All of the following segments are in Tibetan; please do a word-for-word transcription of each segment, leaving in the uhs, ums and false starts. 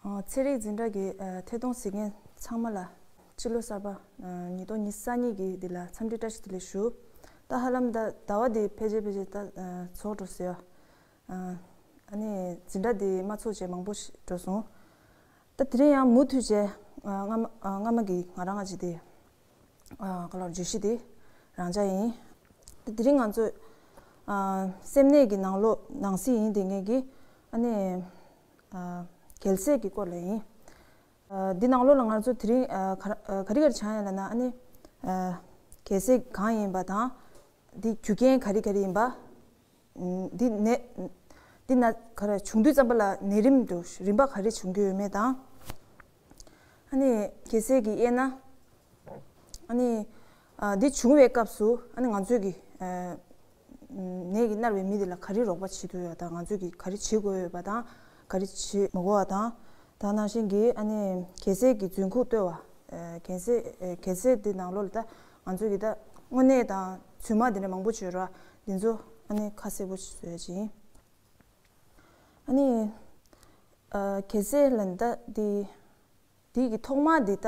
ཚན་རིག་འཛིན་གྲྭ་གི་ཐད་གཏོང་གཟིགས་མཁན་ཚང་མ་ལ་སྤྱི་ལོ་གསར་པ་ཉིས་སྟོང་ཉི་ཤུ་རྩ་གཉིས་ཀྱི་འདི་ལ་འཚམས་འདྲི་བཀྲ་ཤིས་བདེ་ལེགས་ཞུ། ད་ཧ་ལམ་ད་ཟླ་བ་འདི་ཕལ་ཆེར་ཕལ་ཆེར་ད་རྫོགས་འགྲོ་ཟེར། ཨ་ནི་འཛིན་གྲྭ་འདི་མ་ཚོགས་བྱས་མང་པོ་ཞིག་འགྲོ་སོང་། ད་དེ་རིང་ཡང་མུ་མཐུད་བྱས་སྔ་མ་སྔ་མ་གི་ང་རང་ང་ཅིག་དེ་ག་ལ་བརྗོད་གཞི་དེ་རང་འཇགས་ཡིན། ད་དེ་རིང་ང་ཚོས་སེམས་ནད་ཀྱི་ནང་ལོགས་ནང་གསེས་ཡིན་དེ་ངེད་ཀྱི་ཨ་ནི་རྒྱལ་སྲས་ཀྱི་སྐོར་ལ་ཡིན། འདི་ནང་ལོགས་ལ་ང་ཚོ་དེ་རིང་ག་རེ་ག་རེ་བྱ་ཡིན་ལབ་ན་ཨ་ནི་རྒྱལ་སྲས་གང་ཡིན་པ་དང་། འདི་རྒྱུ་རྐྱེན་ག་རེ་ག་རེ་ཡིན་པ། འདི་ནད་འདི་ན་ག་རེ་བྱུང་དུས་ཙམ་པ་ལ་ནད་རིམས་དུ་རིམ་པ་ག་རེ་བྱུང་རྒྱུ་ཡོད་མེད་དང་། ཨ་ནི་རྒྱལ་སྲས་ཀྱི་དབྱེ་ན། ཨ་ནི་འདི་བྱུང་བའི་སྐབས་སུ་ཨ་ནི་ང་ཚོས་ཀྱི་ནད་ཀྱིས་མནར་བའི་མི་དེ་ལ་ག་རེ་རོགས་པ་བྱེད་ཐུབ་ཡོད་དང་ང་ཚོས་ཀྱི་ག་རེ་བྱེད་དགོས་ཡོད་པ་དང་ག་རེ་བྱེད་མི་དགོས་པ་དང་། ད་ནང་བཞིན་གྱི་ཨ་ནི་རྒྱལ་སྲས་ཀྱི་རྫུན་ཁུག་བརྟོལ་བ། རྒྱལ་སྲས་རྒྱལ་སྲས་འདི་ནང་ལོགས་ལ་ད་ང་ཚོས་ཀྱི་ད་དངོས་གནས་དང་རྫུན་མ་འདི་འདྲ་མང་པོ་བྱོས་ར་འདི་ཚོ་ཨ་ནི་ཁ་གསལ་པོ་ཞིག་བཟོས་ཡ་ཅིག་ཡིན། ཨ་ནི་རྒྱལ་སྲས་ལ་ད་འདི་འདི་གི་ཐོག་མ་འདི་ད་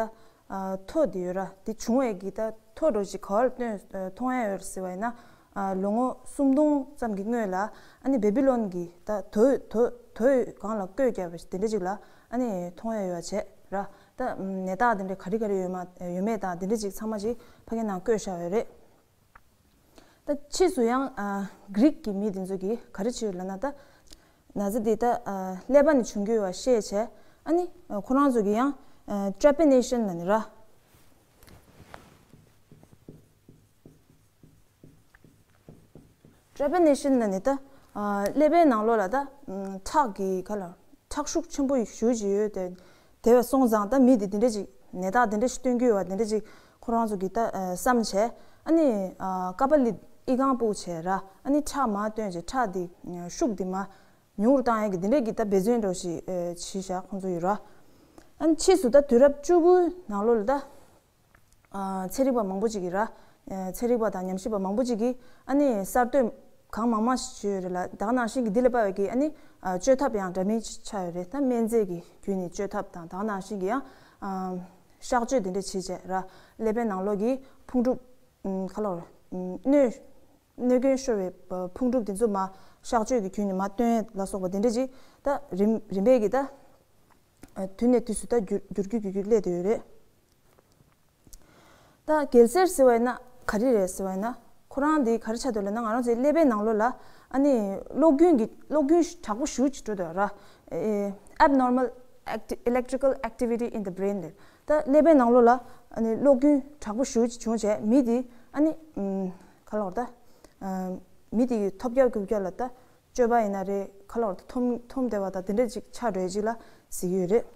ཐོ་འདི་ཡོད་ར་འདི་བྱུང་བའི་གི་ད་ཐོ་འགྲོ་ཞིག་ག་བར་སྟོན་མཐོང་ཡ་ཡོད་ཟེར་བ་ཡིན་ན། ལོ་ངོ་སུམ་སྟོང་ཙམ་གྱི་སྔོན་ལ་ཨ་ནི་བེ་བི་ལོན་གྱི་ད་དོ་དོ་དོ་སྒང་ལ་བརྐོས་བརྒྱབ་པ་དེ་འདྲ་ཅིག་ལ་ཨ་ནི་མཐོང་ཡ་ཡོད་བྱས་ར། ད་ནད་རྟགས་དེ་འདྲ་ག་རེ་ག་རེ་ཡོད་མ་ཡོད་མེད་དང་དེ་འདྲ་ཅིག་ཚང་མ་ཅིག་ཕ་གི་ནང་བཀོད་བཞག་ཡོད་རེད། ད་ཕྱིས་སུ་ཡང་གྷི་རིག་གི་མི་དེ་ཚོ་གིས་ག་རེ་བྱས་ཡོད་ལབ་ན་ད་ན་ཚ་དེ་ད་ཀླད་པ་ནས་བྱུང་རྒྱུ་ཡོད་པ་ཤེས་བྱས་ཨ་ནི་ཁོ་རང་ཚོ་གིས་ཡང་ཊྲེ་པེ་ནེ་ཤན་ལབ་ནི་ར། ཊྲེ་པེ་ནེ་ཤན་ལབ་ནི་ད་ཀླད་པའི་ནང་ལོགས་ལ་ད་ཁྲག་གི་ག་ལ་ཁྲག་ཤུགས་ཆེན་པོ་ཞེ་ཅིག་ཡོད་དེ། དེ་བས་སོང་ཙང་ད་མི་དེ་དེ་འདྲ་ཅིག་ནད་རྟགས་དེ་འདྲ་ཞིག་སྟོན་གྱི་ཡོད་པ་དེ་འདྲ་ཅིག་ཁོ་རང་ཚོ་གིས་ད་བསམ་བྱས་ཨ་ནི་ཀ་པ་ལི་ཨི་ཁང་སྤུག་བྱས་ར་ཨ་ནི་ཁྲག་མར་བཏོན་བྱས་ཁྲག་དེ་ཤུགས་དེ་མར་ཉུང་རུ་བཏང་ཡས་ཀྱི་དེ་འདྲ་གི་ད་འབད་བརྩོན་འདྲ་ཞིག་བྱས་བཞག་ཁོང་ཚོ་ཡོད་ར། ཨ་ནི་ཕྱིས་སུ་ད་དུས་རབས་བཅུ་དགུའི་ནང་ལོགས་ལ་ད། ཚན་རིག་པ་མང་པོ་ཅིག་གིས་ར། ཚན་རིག་པ་དང་ཉམས་ཞིབ་པ་མང་པོ་ཅིག་གིས་ཨ་ནི་གསར་གཏོད་གང་མང་མང་ཞིག་བྱས་ཡོད་རེད་ལ་ད་ག་ནང་བཞིན་གྱི་འདི་ལ་དཔག་པའི་གི་ཨ་ནི་བཅོས་ཐབས་ཡང་འདྲ་མིན་ཅིག་ཆགས་ཡོད་རེད། ད་སྨན་རྫས་ཀྱི་བརྒྱུད་ནས་བཅོས་ཐབས་དང་ད་ག་ནང་བཞིན་གྱི་ཡང་གཤག་བཅོས་འདི་འདྲ་བྱས་བྱས་ར་ཀླད་པའི་ནང་ལོགས་ཀྱི་ཕུང་གྲུབ་ག་ལ་བར་གནོད་གནོད་སྐྱོན་ཤོར་བའི་ཕུང་གྲུབ་འདི་ཚོ་མར་གཤག་བཅོས་ཀྱི་བརྒྱུད་ནས་མར་བཏོན་ལ་སོགས་པ་འདི་འདྲ་ཅིག་ད་རིམ་རིམ་པས་ཀྱི་ད་དུས་ནས་དུས་སུ་ད་འགྱུར་འགྱུར་རྒྱུ་འགྱུར་རྒྱུ་སླེབས་བསྡད་ཡོད་རེད། ད་རྒྱལ་སྲས་ཟེར་བ་ཡིན་ན་ག་རེ་རེད་ཟེར་བ་ཡིན་ན་ཁོ་རང་འདི་ག་རེ་ཆགས་འདུག་ལབ་ན་ང་རང་ཚོའི་ཀླད་པའི་ནང་ལོགས་ལ་ཨ་ནི་གློག་རྒྱུན་གྱི་གློག་རྒྱུན་དྲག་པོ་ཞེ་ཅིག་འགྲོ་འདུག་ར། Abnormal acti- electrical activity in the brain ལབ། ད་ཀླད་པའི་ནང་ལོགས་ལ་ཨ་ནི་གློག་རྒྱུན་དྲག་པོ་ཞེ་ཅིག་བྱུང་བྱས་མི་དེ་ཨ་ནི་ག་ལ་བར་ད་མི་དེ་གི་ཐོལ་རྒྱག་རྐུབ་རྒྱག་ལ་ད་སྤྱོད་པ་ཡིན་ན་རེད་ག་ལ་བར་ད་འཐོམ་འཐོམ་བསྡད་པ་དང་དེ་འདྲ་ཅིག་ཆགས་འགྲོ་ཡས་ཅིག་ལ་ཟེར་གྱི་ཡོད་རེད།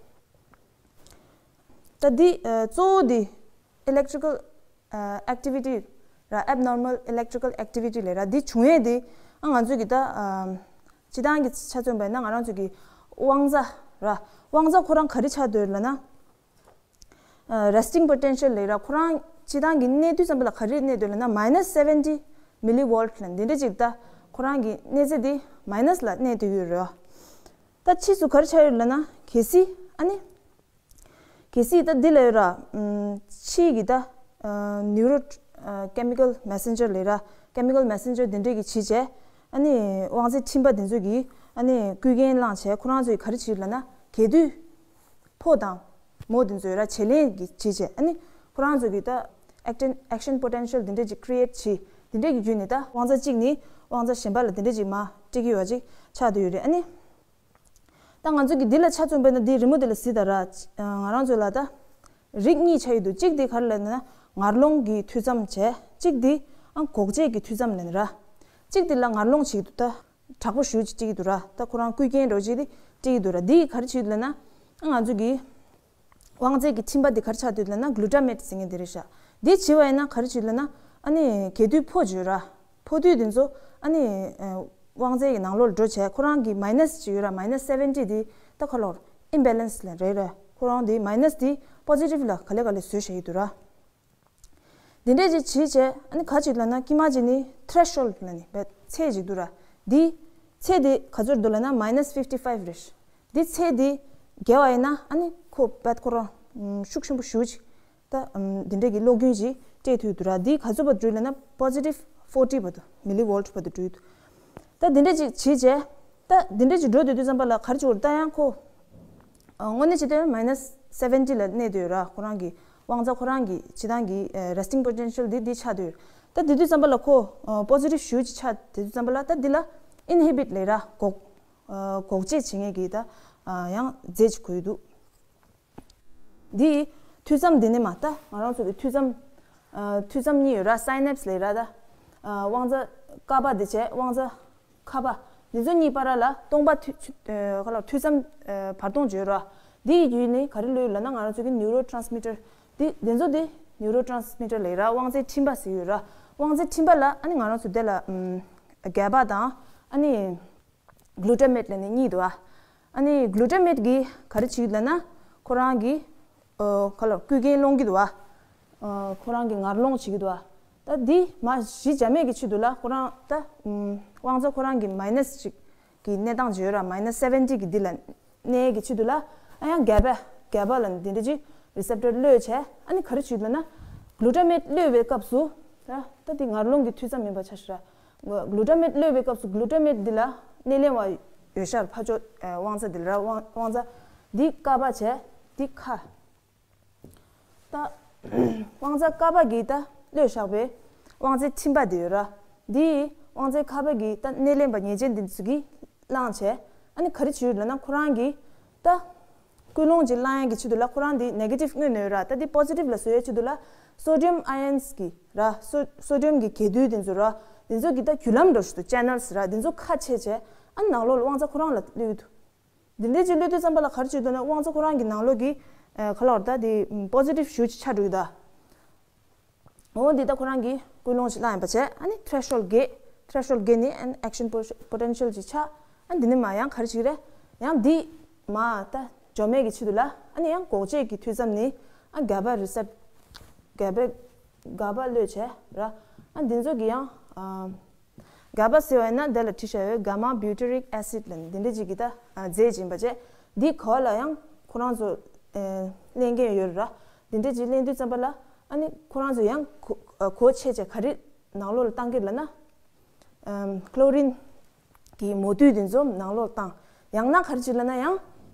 ད་འདི་གཙོ་བོ་འདི་electrical activity ར་abnormal electrical activity ལབ་ར་འདི་བྱུང་ཡས་འདི་ཨ་ང་ཚོས་ཀྱི་ད་སྤྱི་བཏང་གི་ཆ་མཚོན་པ་ཡིན་ན་ང་རང་ཚོས་ཀྱི་དབང་རྩ་ར་དབང་རྩ་ཁོ་རང་ག་རེ་ཆགས་འདུག་ལབ་ན་resting potential ལབ་ར་ཁོ་རང་སྤྱི་བཏང་གི་གནས་དུས་ཙམ་པ་ལ་ག་རེ་གནས་འདུག་ལབ་ན་minus seventy millivolt ལ་འདི་འདྲ་ཅིག་ད་ཁོ་རང་གི་གནས་ཚད་འདི་minus ལ་གནས་འདུག་ཡོད་རེད། ད་ཕྱིས་སུ་ག་རེ་ཆགས་ཡོད་ལབ་ན་གལ་སྲིད་ཨ་ནི། གལ་སྲིད་ད་འདི་ལ་ཡོད་ར། ཕྱིའི་གི་ད་neurochemical messenger ལབ་ར་chemical messenger འདི་འདྲས་ཀྱི་བྱས་བྱས་ཨ་ནི་དབང་རྩའི་འཕྲིན་པ་འདི་ཚོ་གིས་ཨ་ནི་བསྐུལ་མཁན་བླངས་བྱས་ཁོ་རང་ཚོས་ག་རེ་བྱེད་ལབ་ན་གས་དུས་ཕོ་དང་མོ་འདི་ཚོ་ཡོད་ར་བྱེད་ལེན་གྱི་བྱས་བྱས་ཨ་ནི་ཁོ་རང་ཚོ་གིས་ད་action action potential འདི་འདྲས་ཀྱི་create བྱས་འདི་འདྲས་ཀྱི་བརྒྱུད་ནས་ད་དབང་རྩ་གཅིག་ནས་དབང་རྩ་གཞན་པ་ལ་འདི་འདྲས་ཀྱི་མར་སྤྲད་ཀྱི་ཡོད་པ་ཅིག་ཆགས་བསྡད་ཡོད་རེད་ཨ་ནི། ད་ང་ཚོ་གི་འདི་ལ་ཆ་མཚོན་པས་ན་འདི་རི་མོ་འདི་ལ་གཟིགས་དང་ར། ང་རང་ཚོ་ལ་ད་རིགས་གཉིས་ཆགས་ཡོད་འདུག་གཅིག་དེ་ག་རེ་ལབ་ན་ངར་སློང་གི་མཐུད་མཚམས་བྱས། གཅིག་དེ་ཨ་འགོག་བྱེད་ཀྱི་མཐུད་མཚམས་ལབ་ནི་ར། གཅིག་དེ་ལ་ངར་སློང་བྱེད་ཀྱི་འདུག་ད་དྲག་པོ་ཞེ་ཅིག་སྤྲད་ཀྱི་འདུག་ར། ད་ཁོ་རང་བསྐུལ་མཁན་འདྲ་ཅིག་དེ་སྤྲད་ཀྱི་འདུག་ར། འདི་ག་རེ་བྱེད་ཀྱི་འདུག་ལབ་ན་ཨ་ང་ཚོ་གི་དབང་རྩའི་གི་འཕྲིན་པ་འདི་ག་རེ་ཆགས་འདུག་ལབ་ན་glutamate ཟེར་མཁན་དེ་རེད་ཤག་འདི་བྱེད་པ་ཡིན་ན་ག་རེ་བྱེད་ལབ་ན་ཨ་ནི་གས་དུས་ཕོ་བྱོས་ར། ཕོ་དུས་དེ་ཚོ་ཨ་ནི་དབང་རྩའི་གི་ནང་ལོགས་ལ་འགྲོ་བྱས་ཁོ་རང་གི་minus ཅིག་ཡོད་ར། minus seventy དེ་ད་ཁ་ལོར་imbalance ལ་རེད་ར། ཁོ་རང་དེ་minus དེ་positive ལ་ག་ལེ་ག་ལེ་བཟོས་བཞག་གི་འདུག་ར། འདི་འདྲས་ཅིག་བྱེད་བྱས་ཨ་ནི་ག་ཅིག་ལབ་ན་དཀྱིལ་མ་ཅིག་ནི་threshold ལབ་ནི་བས་ཚད་ཅིག་འདུག་ར། འདི་ཚད་དེ་ག་ཚོད་འདུག་ལབ་ན་minus fifty five རེད། འདི་ཚད་དེ་ བརྒལ་བ་ཡིན་ན་ཨ་ནི་ཁོ་བད་ཁོ་རང་ཤུགས་ཆེན་པོ་ཞེ་པོ་ཅིག་ད་འདི་འདྲ་གི་གློག་རྒྱུན་ཅིག་སྤྲད་ཐུབ་འདུག་ར། འདི་ག་ཚོད་བར་འགྲོ་ཡོད་ལབ་ན་positive forty བར་དུ། millivolt བར་དུ་འགྲོ་ཡོད་འདུག་ད་འདི་འདྲ་ཅིག་བྱས་རྗེས། ད་འདི་འདྲ་ཅིག་འགྲོ་སྡོད་དུས་ཙམ་པ་ལ་ག་རེ་བྱེད་དགོས་རེད། ད་ཡང་ཁོ་ཨ་དངོས་གནས་བྱེད་དུས་minus seventy ལ་གནས་སྡོད་ཡོད་ར། ཁོ་རང་གི་དབང་རྩ་ཁོ་རང་གི་སྤྱིར་བཏང་གི་ཨ་resting potential འདི་འདི་ཆགས་སྡོད་ཡོད་རེད། ད་དེ་དུས་ཙམ་པ་ལ་ཁོ་ཨ་positive ཞེ་པོ་ཅིག་ཆགས་དེ་དུས་ཙམ་པ་ལ་ད་འདི་ལ་inhibit ལབ་ར། འགོག་ཨ་འགོག་བཅད་བྱེད་མཁན་གྱི་ད་ཨ་ཡང་རྫས་ཅིག་དགོས་ཀྱི་འདུག་འདི་མཐུད་མཚམས་འདི་ནས་མར་ད་ང་རང་ཚོ་གི་མཐུད་མཚམས་ཨ་མཐུད་མཚམས་གཉིས་ཡོད་ར། synapse ལབ་ར། ད་ཨ་དབང་རྩ་ཀ་པ་འདི་བྱས་དབང་རྩ་ཁ་པ། འདི་ཚོ་གཉིས་བར་ལ་སྟོང་པ་མཐུད་མཐུད་ཨ་ག་ལ་མཐུད་མཚམས་ཨ་བར་སྟོང་བརྗོད་ར། འདི་ཡི་བརྒྱུད་ནས་ག་རེ་ལོས་ལབ་ན་ང་རང་ཚོ་གི་neurotransmitter འདི་འདི་ཚོ་འདི་neurotransmitter ལབ་ར། དབང་རྩའི་འཕྲིན་པ་ཟེར་ཡོད་ར། དབང་རྩའི་འཕྲིན་པ་ལ་ཨ་ནི་ང་རང་ཚོ་དེ་ལ་ཨམ་GABA དང་ཨ་ནི་glutamate ལབ་ནས་གཉིས་འདུག་ཨ། ཨ་ནི་glutamate གིས་ག་རེ་བྱེད་ཀྱི་ལབ་ན་ཁོ་རང་གི་ཨ་ག་ལ་སྐུ་རྒྱན་སློང་གི་འདུག་ཨ། ཨ་ཁོ་རང་གི་ངར་སློང་བྱེད་ཀྱི་འདུག་ཨ། ད་འདི་མར་གཞི་འཇགས་མེད་ཀྱི་ཆེད་དུ་ལ་ཁོ་རང་ད་ཨམ་དབང་རྩ་ཁོ་རང་གི་minus གཅིག་གི་གནས་སྟངས་བརྗོད་ར། minus seventy གི་འདི་ལ་གནས་ཀྱི་ཆེད་དུ་ལ་ཨ་ཡང་GABA GABA ལབ་ནས་འདི་འདྲ་ཅིག་receptor གློད་བྱས། ཨ་ནི་ག་རེ་བྱེད་ཀྱི་ལབ་ན་glutamate གློད་པའི་སྐབས་སུ་ད་ད་འདི་ངར་སློང་གི་མཐུད་མཚམས་ཡིན་པ་ཆ་བཞག་ར། glutamate གློད་པའི་སྐབས་སུ་glutamate འདི་ལ་སྣེ་ལེན་པ་ཡོད་ཤག་ཕར་ཕྱོགས་ཨ་དབང་རྩ་འདི་ལ་ར། དབང་དབང་རྩ་འདི་ཀ་པ་བྱས་འདི་ཁ། ད་དབང་རྩ་ཀ་པ་གིས་ད་གློད་བཞག་པའི་དབང་རྩའི་འཕྲིན་པ་འདི་ཡོད་ར། འདིས་དབང་རྩའི་ཁ་པ་གིས་ད་སྣེ་ལེན་པ་ཉེར་སྦྱིན་འདི་ཚོ་གིས་བླངས་བྱས། ཨ་ནི་ག་རེ་བྱེད་ཡོད་ལབ་ན་ཁོ་རང་གིས་ད་ཀུན་སློང་ཅིག་བླང་ཡག་གི་ཆེད་དུ་ལ་ཁོ་རང་འདི་negative མངོན་ནས་ཡོད་ར། ད་འདི་positive ལ་བཟོ་ཡག་ཆེད་དུ་ལ་sodium ions གི་ར། སོ་sodium གི་གྱེས་རྡུལ་འདི་ཚོ་ར། འདི་ཚོ་གི་ད་བརྒྱུད་ལམ་འདྲ་ཞིག་འདུག channels ར། འདི་ཚོ་ཁ་ཕྱེ་བྱས་ཨ་ནི་ནང་ལོགས་ལ་དབང་རྩ་ཁོ་རང་ལ་གློད་ཀྱི་འདུག་འདི་འདྲའི་ཅིག་གློད་དུས་ཙམ་པ་ལ་ག་རེ་བྱེད་འདུག་ན་དབང་རྩ་ཁོ་རང་གི་ནང་ལོགས་ཀྱི་ཨ་ག་ལ་བར་ད་དེ་positive ཞེ་པོ་ཅིག་ཆགས་འགྲོ་གི་ད། འོ་འདི་ད་ཁོ་རང་གིས་ཀུན་སློང་ཞིག་བླངས་ཡིན་པ་བྱས། ཨ་ནི་threshold gate threshold gate ནི་ཨ་ནི་action potential ཅིག་ཆགས། ཨ་འདི་ནི་མ་ཡང་ག་རེ་བྱེད་ཀྱི་རེད། ཡང་འདི་མ་ད་འཇོ་མེད་ཀྱི་ཆེད་དུ་ལ་ཨ་ནི་ཡང་འགོག་བྱེད་ཀྱི་མཐུད་མཚམས་ནི་ཨ་GABA receptor GABA GABA གློད་བྱས་ར། ཨ་འདི་ཚོ་གི་ཡང་ཨ། GABA ཟེར་བ་ཡིན་ན་དེ་ལ་བྲིས་བཞག་ཡོད། gamma butyric acid ལབ་ནས་འདི་འདྲ་ཅིག་གི་ད་ཨ་རྫས་ཅིག་ཡིན་པ་བྱས། འདི་ག་ལ་ཡང་ཁོ་རང་ཚོ་ཨ་ལེན་མཁན་ཡོད་རེད་ར། འདི་འདྲ་ཅིག་ལེན་དུས་ཙམ་པ་ལ་ཨ་ནི་ཁོ་རང་ཚོ་ཡང་གོ་ཨ་གོ་ཆེ་ཆེ་ག་རེ་ནང་ལོགས་ལ་བཏང་གི་ལབ་ན་ཨམ་chlorine གི་མོ་དུད་འདི་ཚོ་ནང་ལོགས་ལ་བཏང་། ཡང་ན་ག་རེ་ཅིག་ལབ་ན་ཡང་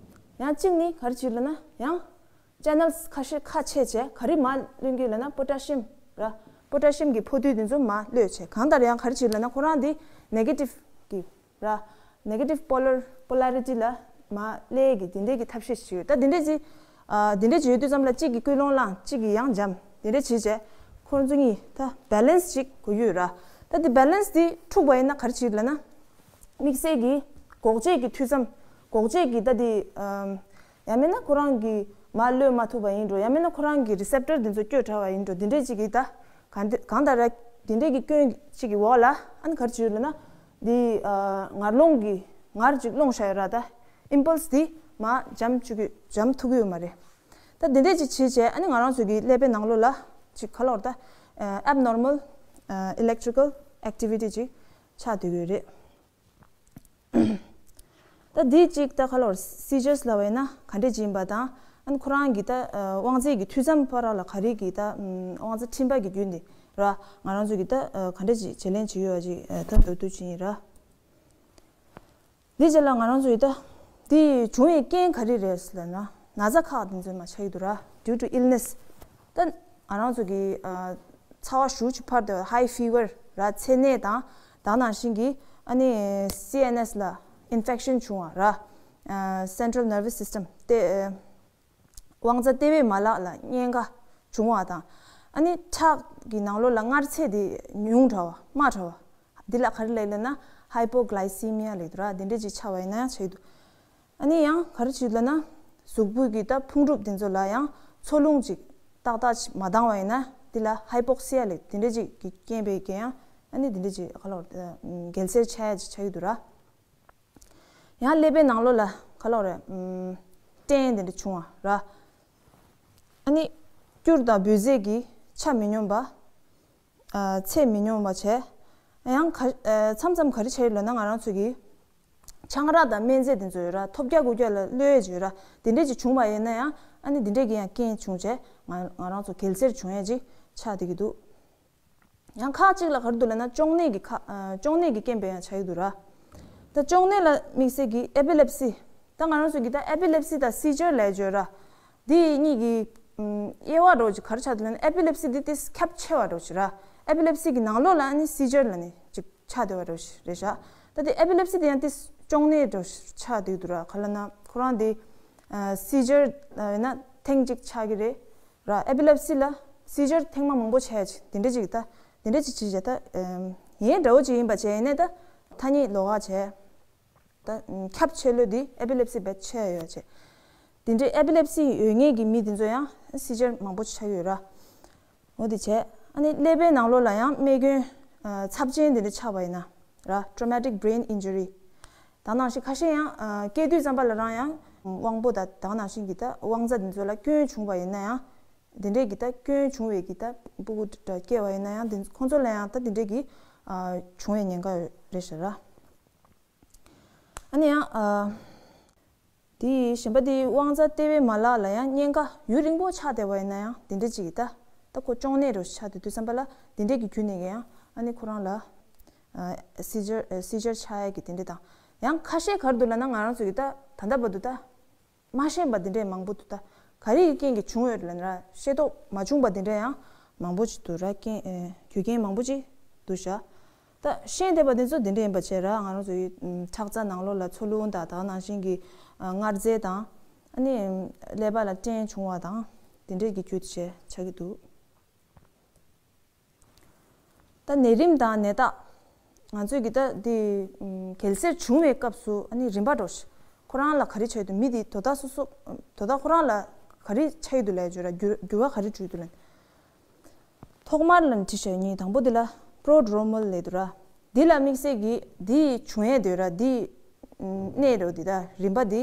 ཡང་གཅིག་ནི་ག་རེ་ཅིག་ལབ་ན་ཡང་channels ཁ་ཤས་ཁ་ཕྱེ་བྱས་ག་རེ་མར་གློད་ཀྱི་ལབ་ན་potassium ར། potassium གི་ཕོ་དུད་འདི་ཚོ་མར་གློད་བྱས། གང་ལྟར་ཡང་ག་རེ་བྱེད་ལབ་ན་ཁོ་རང་འདི་negative གི་ར། negative polar polarity ལ་མར་སླེབས་ཀྱི་དེ་འདྲས་ཀྱི་ཐབས་ཤེས་ཤིག་ཡོད། ད་དེ་འདྲས་ཀྱི་ཨ་དེ་འདྲས་ཀྱི་ཡོད་དུས་ཙམ་ལ་གཅིག་གིས་ཀུན་སློང་བླངས་གཅིག་གིས་ཡང་འཇམ་དེ་འདྲས་བྱས་བྱས་ཁོ་རང་ཚོ་གཉིས་ད་balance ཅིག་དགོས་ཀྱི་ཡོད་ར། ད་དེ་balance དེ་འཁྲུགས་པ་ཡིན་ན་ག་རེ་བྱེད་ལབ་ན། དམིགས་བསལ་གྱི་འགོག་བྱེད་ཀྱི་མཐུད་མཚམས། འགོག་བྱེད་ཀྱི་ད་དེ་ཨམ། ཡང་མིན་ན་ཁོ་རང་གིས་མར་གློད་མ་ཐུབ་པ་ཡིན་འགྲོ། ཡང་མིན་ན་ཁོ་རང་གི་receptor འདི་ཚོ་བསྐྱོད་དྲགས་པ་ཡིན་འགྲོ། འདི་འདྲས་ཅིག་གིས་ད་གང་འདི་གང་ལྟར་འདི་འདྲས་ཀྱི་སྐྱོན་ཅིག་གི་འོག་ལ་ཨ་ནི་ག་རེ་བྱེད་ཡོད་ལབ་ན། འདི་ཨ་ངར་སློང་གི་ངར་ཅིག་སློང་བཞག་ཡོད་ར། ད་impulse འདི་མར་འཇམ་བཅུག་གི་འཇམ་ཐུབ་ཀྱི་ཡོད་མ་རེད། ད་འདི་འདྲས་ཅིག་བྱས་བྱས་ཨ་ནི་ང་རང་ཚོ་གི་ཀླད་པའི་ནང་ལོགས་ལ་ཅིག་ག་ལ་བར་ད་ཨ་abnormal ཨ་electrical activity ཅིག་ཆགས་སྡོད་ཀྱི་ཡོད་རེད། ད་འདི་གཅིག་ད་ག་ལ་བར་seizures ལབ་པ་ཡིན་ན་ག་འདྲས་ཅིག་ཡིན་པ་དང་། ཨ་ནི་ཁོ་རང་གི་ད་ཨ་དབང་རྩའི་གི་མཐུད་མཚམས་བར་ལ་ག་རེ་གི་ད་ཨམ་དབང་རྩ་འཕྲིན་པ་གི་རྒྱུན་དེ་ར། ང་རང་ཚོ་གི་ད་ཨ་ག་འདྲས་ཅིག་བྱེད་ལེན་བྱེད་ཡོད་པ་ཅིག་ཨ་ད་འདོད་འདོད་ཅིག་ཡིན་ར། འདི་རྗེས་ལ་ང་རང་ཚོ་གི་ད་འདི་བྱུང་བའི་རྐྱེན་ག་རེ་རེད་ལབ་ན། ན་ཚ་ཁག་དེ་ཚོ་མ་ཆགས་ཀྱི་འདུག་ར། due to illness ད་ང་རང་ཚོ་གི་ཨ་ཚ་བ་ཞེ་པོ་ཅིག་འཕར་དུས་high fever ར། ཚད་ནད་དང་ད་ནང་བཞིན་གྱི་ཨ་ནི་སི་ཨེན་ཨེས་ལ་infection བྱུང་བ་ར། ཨ་central nervous system ལྟེ་ཨ་དབང་རྩ་ལྟེ་བའི་མ་ལག་ལ་གཉན་ཁ་བྱུང་བ་དང་། ཨ་ནི་ཁྲག་གི་ནང་ལོགས་ལ་མངར་ཚད་དེ་ཉུང་དྲགས་པ་དམའ་དྲགས་པ། འདི་ལ་ག་རེ་ལབ་ལབ་ན་hypoglycemia ལབ་འདུག་ར། འདི་འདྲ་ཅིག་ཆགས་པ་ཡིན་ན་ཡང་ཆགས་ཀྱི་འདུག་ཨ་ནི་ཡང་ག་རེ་བྱེད་ལབ་ན། གཟུགས་པོ་གི་ད་ཕུང་གྲུབ་དེ་ཚོ་ལ་ཡང་འཚོ་རླུང་ཅིག་ཏག་ཏག་ཅིག་མ་འདང་བ་ཡིན་ན་འདི་ལ་hypoxia ལབ་འདི་འདྲ་ཅིག་གི་རྐྱེན་པས་རྐྱེན་ཡང་ཨ་ནི་འདི་འདྲ་ཅིག་ག་ལ་བར་འགྱེལ་སེལ་ཆགས་ཡ་ཅིག་ཆགས་ཀྱི་འདུག་ར། ཡང་ཀླད་པའི་ནང་ལོགས་ལ་ག་ལ་བར་སྐྲན་དེ་འདྲ་བྱུང་བ་ར། ཨ་ནི་སྐྱུར་དང་འབོལ་རྫས་ཀྱི་ཆ་མི་སྙོམས་པ། ཨ་ཚད་མི་སྙོམས་པ་བྱས། ཡང་ག་ཨ་མཚམས་མཚམས་ག་རེ་བྱས་ཡོད་ལབ་ན་ང་རང་ཚོ་གི་ ཆང་རག་དང་སྨན་རྫས་དེ་ཚོ་ཡོད་ར། ཐོལ་རྒྱག་རྐུབ་བཀྱག་ལ་གློད་ཡས་ཅིག་ཡོད་ར། དེ་འདྲས་ཅིག་བྱུང་བ་ཡིན་ན་ཡང་ཨ་ནི་དེ་འདྲས་ཀྱི་ཡང་རྐྱེན་བྱུང་བྱས་ང་ང་རང་ཚོ་གེལ་སེར་བྱུང་ཡས་ཅིག་ཆགས་བསྡད་ཀྱི་འདུག་ཡང་ཁག་ཅིག་ལ་ག་རེ་འདུག་ལབ་ན་གཅོང་ནད་ཀྱི་ཁ་ཨ་གཅོང་ནད་ཀྱི་རྐྱེན་པས་ཡང་ཆགས་ཀྱི་འདུག་ར། ད་གཅོང་ནད་ལ་དམིགས་བསལ་གྱི་ཨེ་པི་ལེབ་སི། ད་ང་རང་ཚོ་གི་ད་ཨེ་པི་ལེབ་སི་དང་སི་ཇར་ལབ་ཡས་ཅིག་ཡོད་ར། འདི་གཉིས་ཀྱི་ཨམ་དབྱེ་བ་འདྲ་བོ་ཅིག་ག་རེ་ཆགས་འདུག་ལབ་ན། ཨེ་པི་ལེབ་སི་འདི་ཏིས་ཁྱབ་ཆེ་བ་འདྲ་བོ་ཅིག་ར། ཨེ་པི་ལེབ་སི་གི་ནང་ལོགས་ལ་ཨ་ནི་སི་ཇར་ལབ་ནས་ཅིག་ཆགས་བསྡད་པ་འདྲ་བོ་ཅིག་རེད་ཤག་ད་དེ་ཨེ་པི་ལེབ་སི་དེ་ཡང་ཏིས་གཅོང་ནད་འདྲ་བོ་ཆགས་བསྡད་འདུག་ར། ག་ལབ་ན་ཁོ་རང་དེ་ཨ་སི་ཇར་ཡིན་ན་ཐེངས་གཅིག་ཆགས་ཀྱི་རེད་ར། ཨེ་པི་ལེབ་སི་ལ་སི་ཇར་ཐེངས་མ་མང་པོ་ཆགས་ཡས་ཅིག་དེ་འདྲ་ཅིག་ད་དེ་འདྲ་ཅིག་བྱས་བྱས་ད་ཨམ་ཡན་འདྲ་བོ་ཅིག་ཡིན་པ་བྱས་ཡིན་ནའི་ད་ཐ་སྙད་ལོགས་ཀ་བྱས། ད་ཁྱབ་ཆེ་ལོས་འདི་ཨེ་པི་ལེབ་སི་བས་ཆེ་ཡོད་ཅེས། དེ་འདྲའི་ཨེ་པི་ལེབ་སི་ཡོད་མཁན་གྱི་མི་དེ་ཚོ་ཡང་སི་ཇར་མང་པོ་ཆགས་ཡོད་ར། འོ་དེ་བྱས་ཨ་ནི་ཀླད་པའི་ནང་ལོགས་ལ་ཡང་རྨས་སྐྱོན་ཨ་ཚབས་ཆེན་དེ་འདྲ་ཆགས་པ་ཡིན་ན་ར། Traumatic brain injury། ད་ནང་བཞིན་ཁ་ཤས་ཡང་ཨ་སྐྱེས་དུས་ཙམ་པ་ལ་རང་ཡང་དབང་པོ་དང་ད་ནང་བཞིན་གྱི་ད་དབང་རྩ་དེ་ཚོ་ལ་སྐྱོན་བྱུང་བ་ཡིན་ན་ཡང་། དེ་འདྲའི་གི་ད་སྐྱོན་བྱུང་བའི་གི་ད་སྤུ་གུ་འདྲ་སྐྱེ་བ་ཡིན་ན་ཡང་དེ་ཁོང་ཚོ་ལ་ཡང་ད་དེ་འདྲའི་གི་ཨ་བྱུང་བའི་ཉེན་ཁ་རེད་ཤག་ར། ཨ་ནི་ཡང་ཨ་དེ་གཞན་པ་དེ་དབང་རྩ་ལྟེ་བའི་མ་ལག་ལ་ཡང་གཉན་ཁ་ཡུན་རིང་པོ་ཆགས་བསྡད་པ་ཡིན་ན་ཡང་དེ་འདྲ་ཅིག་གི་ད་ད་ཁོ་གཅོང་ནད་རུ་ཆགས་བསྡད་དུས་ཙམ་པ་ལ་དེ་འདྲ་གི་བརྒྱུད་ནས་ཀྱི་ཡང་ཨ་ནི་ཁོ་རང་ལ་ཨ་སི་ཇར་ཨ་སི་ཇར་ཆགས་ཡ་གི་དེ་འདྲ་དང་། ཡང་ཁ་ཤས་ག་རེ་འདུག་ལབ་ན་ང་རང་ཚོ་གི་ད་ད་ལྟ་བར་དུ་ད། མ་ཤེས་པ་འདི་འདྲས་མང་པོ་འདུག་ད་ག་རེ་ཡི་རྐྱེན་གྱིས་བྱུང་ཡོད་ལབ་ན་ར། ཤེས་རྟོགས་མ་བྱུང་པ་འདི་འདྲས་ཡང་མང་པོ་ཅིག་འདུག་ར། རྐྱེན་ཨེ་རྒྱུ་རྐྱེན་མང་པོ་ཅིག་འདུག་ཤག་ད་ཤེས་བསྡད་པ་འདི་ཚོ་འདི་འདྲས་ཡིན་པ་བྱས་ར། ང་རང་ཚོ་ཡི་ཁྲག་རྩ་ནང་ལོགས་ལ་འཚོ་རླུང་དང་ད་ནང་བཞིན་གྱི་ཨ་མངར་རྫས་དང་ཨ་ནི་ཀླད་པ་ལ་སྐྲན་བྱུང་བ་དང་འདི་འདྲས་ཀྱི་རྒྱུ་དེ་བྱས་ཆགས་ཀྱི་འདུག་ད་ནད་རིམས་དང་ནད་རྟགས། ང་ཚོས་ཀྱི་ད་འདི་ཨམ་གེལ་སེར་བྱུང་བའི་སྐབས་སུ་ཨ་ནི་རིམ་པ་འགྲོ་ཤི། ཁོ་རང་ལ་ག་རེ་ཆགས་ཡོད་འདུག་མི་འདི་དོ་བདག་སོ་སོ་དོ་བདག་ཁོ་རང་ལ་ག་རེ་ཆགས་ཡོད་འདུག་ལབ་བརྗོད་ར། འགྱུར་འགྱུར་བ་ག་རེ་འགྲོ་ཡོད་འདུག་ལབ། ཐོག་མར་ལ་ནི་བྲིས་བཞག་ཡིན། དང་པོ་འདི་ལ་པྲོ་ཌོ་རོ་མལ་ལབ་འདུག་ར། འདི་ལ་དམིགས་བསལ་གྱི་འདི་བྱུང་ཡས་འདུག་ར། འདི་ཨམ་གནས་རོ་འདི་ད་རིམ་པ་འདི།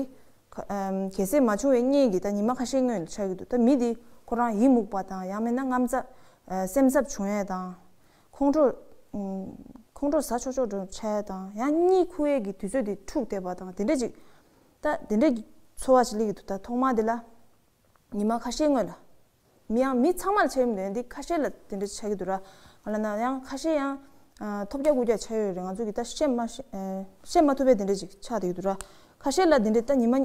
ཁ་ཨམ་གལ་སྲིད་མ་བྱུང་བའི་སྔོན་གྱི་ད་ཉི་མ་ཁ་ཤས་སྔོན་ལ་ཆགས་ཀྱི་འདུག་ད་མི་འདི་ཁོ་རང་ཡི་མུག་པ་དང་ཡང་མིན་ན་རྔམ་ཚ་ཨ་སེམས་འཚབ་བྱུང་ཡས་དང་། ཁོང་ཁྲོ་ཨམ་ཁོང་ཁྲོ་ཟ་ཆོག་ཆོག་འདྲ་ཆགས་ཡས་དང་། ཡང་གཉིད་ཁུག་ཡས་ཀྱི་དུས་ཚོད་འདི་འཁྲུགས་བསྡད་པ་དང་དེ་འདྲས་ཅིག་ད་དེ་འདྲས་ཀྱི་ཚོར་བ་ཞིག་སླེབས་ཀྱི་འདུག་ད་ཐོག་མ་འདི་ལ་ཉི་མ་ཁ་ཤས་སྔོན་ལ། མི་ཡང་མི་ཚང་མ་ལ་ཆགས་ཡོད་མི་འདུག་འདི་ཁ་ཤས་ལ་དེ་འདྲ་ཆགས་ཀྱི་འདུག་ར། ང་ལ་ན་ཡང་ཁ་ཤས་ཡང་ཨ་ཐོལ་རྒྱག་རྐུབ་བཀྱག་ཆགས་ཡོད་རེད། ང་ཚོ་གི་ད་བཤད་མ་ཤེས་ཨ་བཤད་མ་ཐུབ་པའི་དེ་འདྲ་ཅིག་ཆགས་བསྡད་ཀྱི་འདུག་ར། ཁ་ཤས་ལ་དེ་འདྲ་ད་ཉི་མ་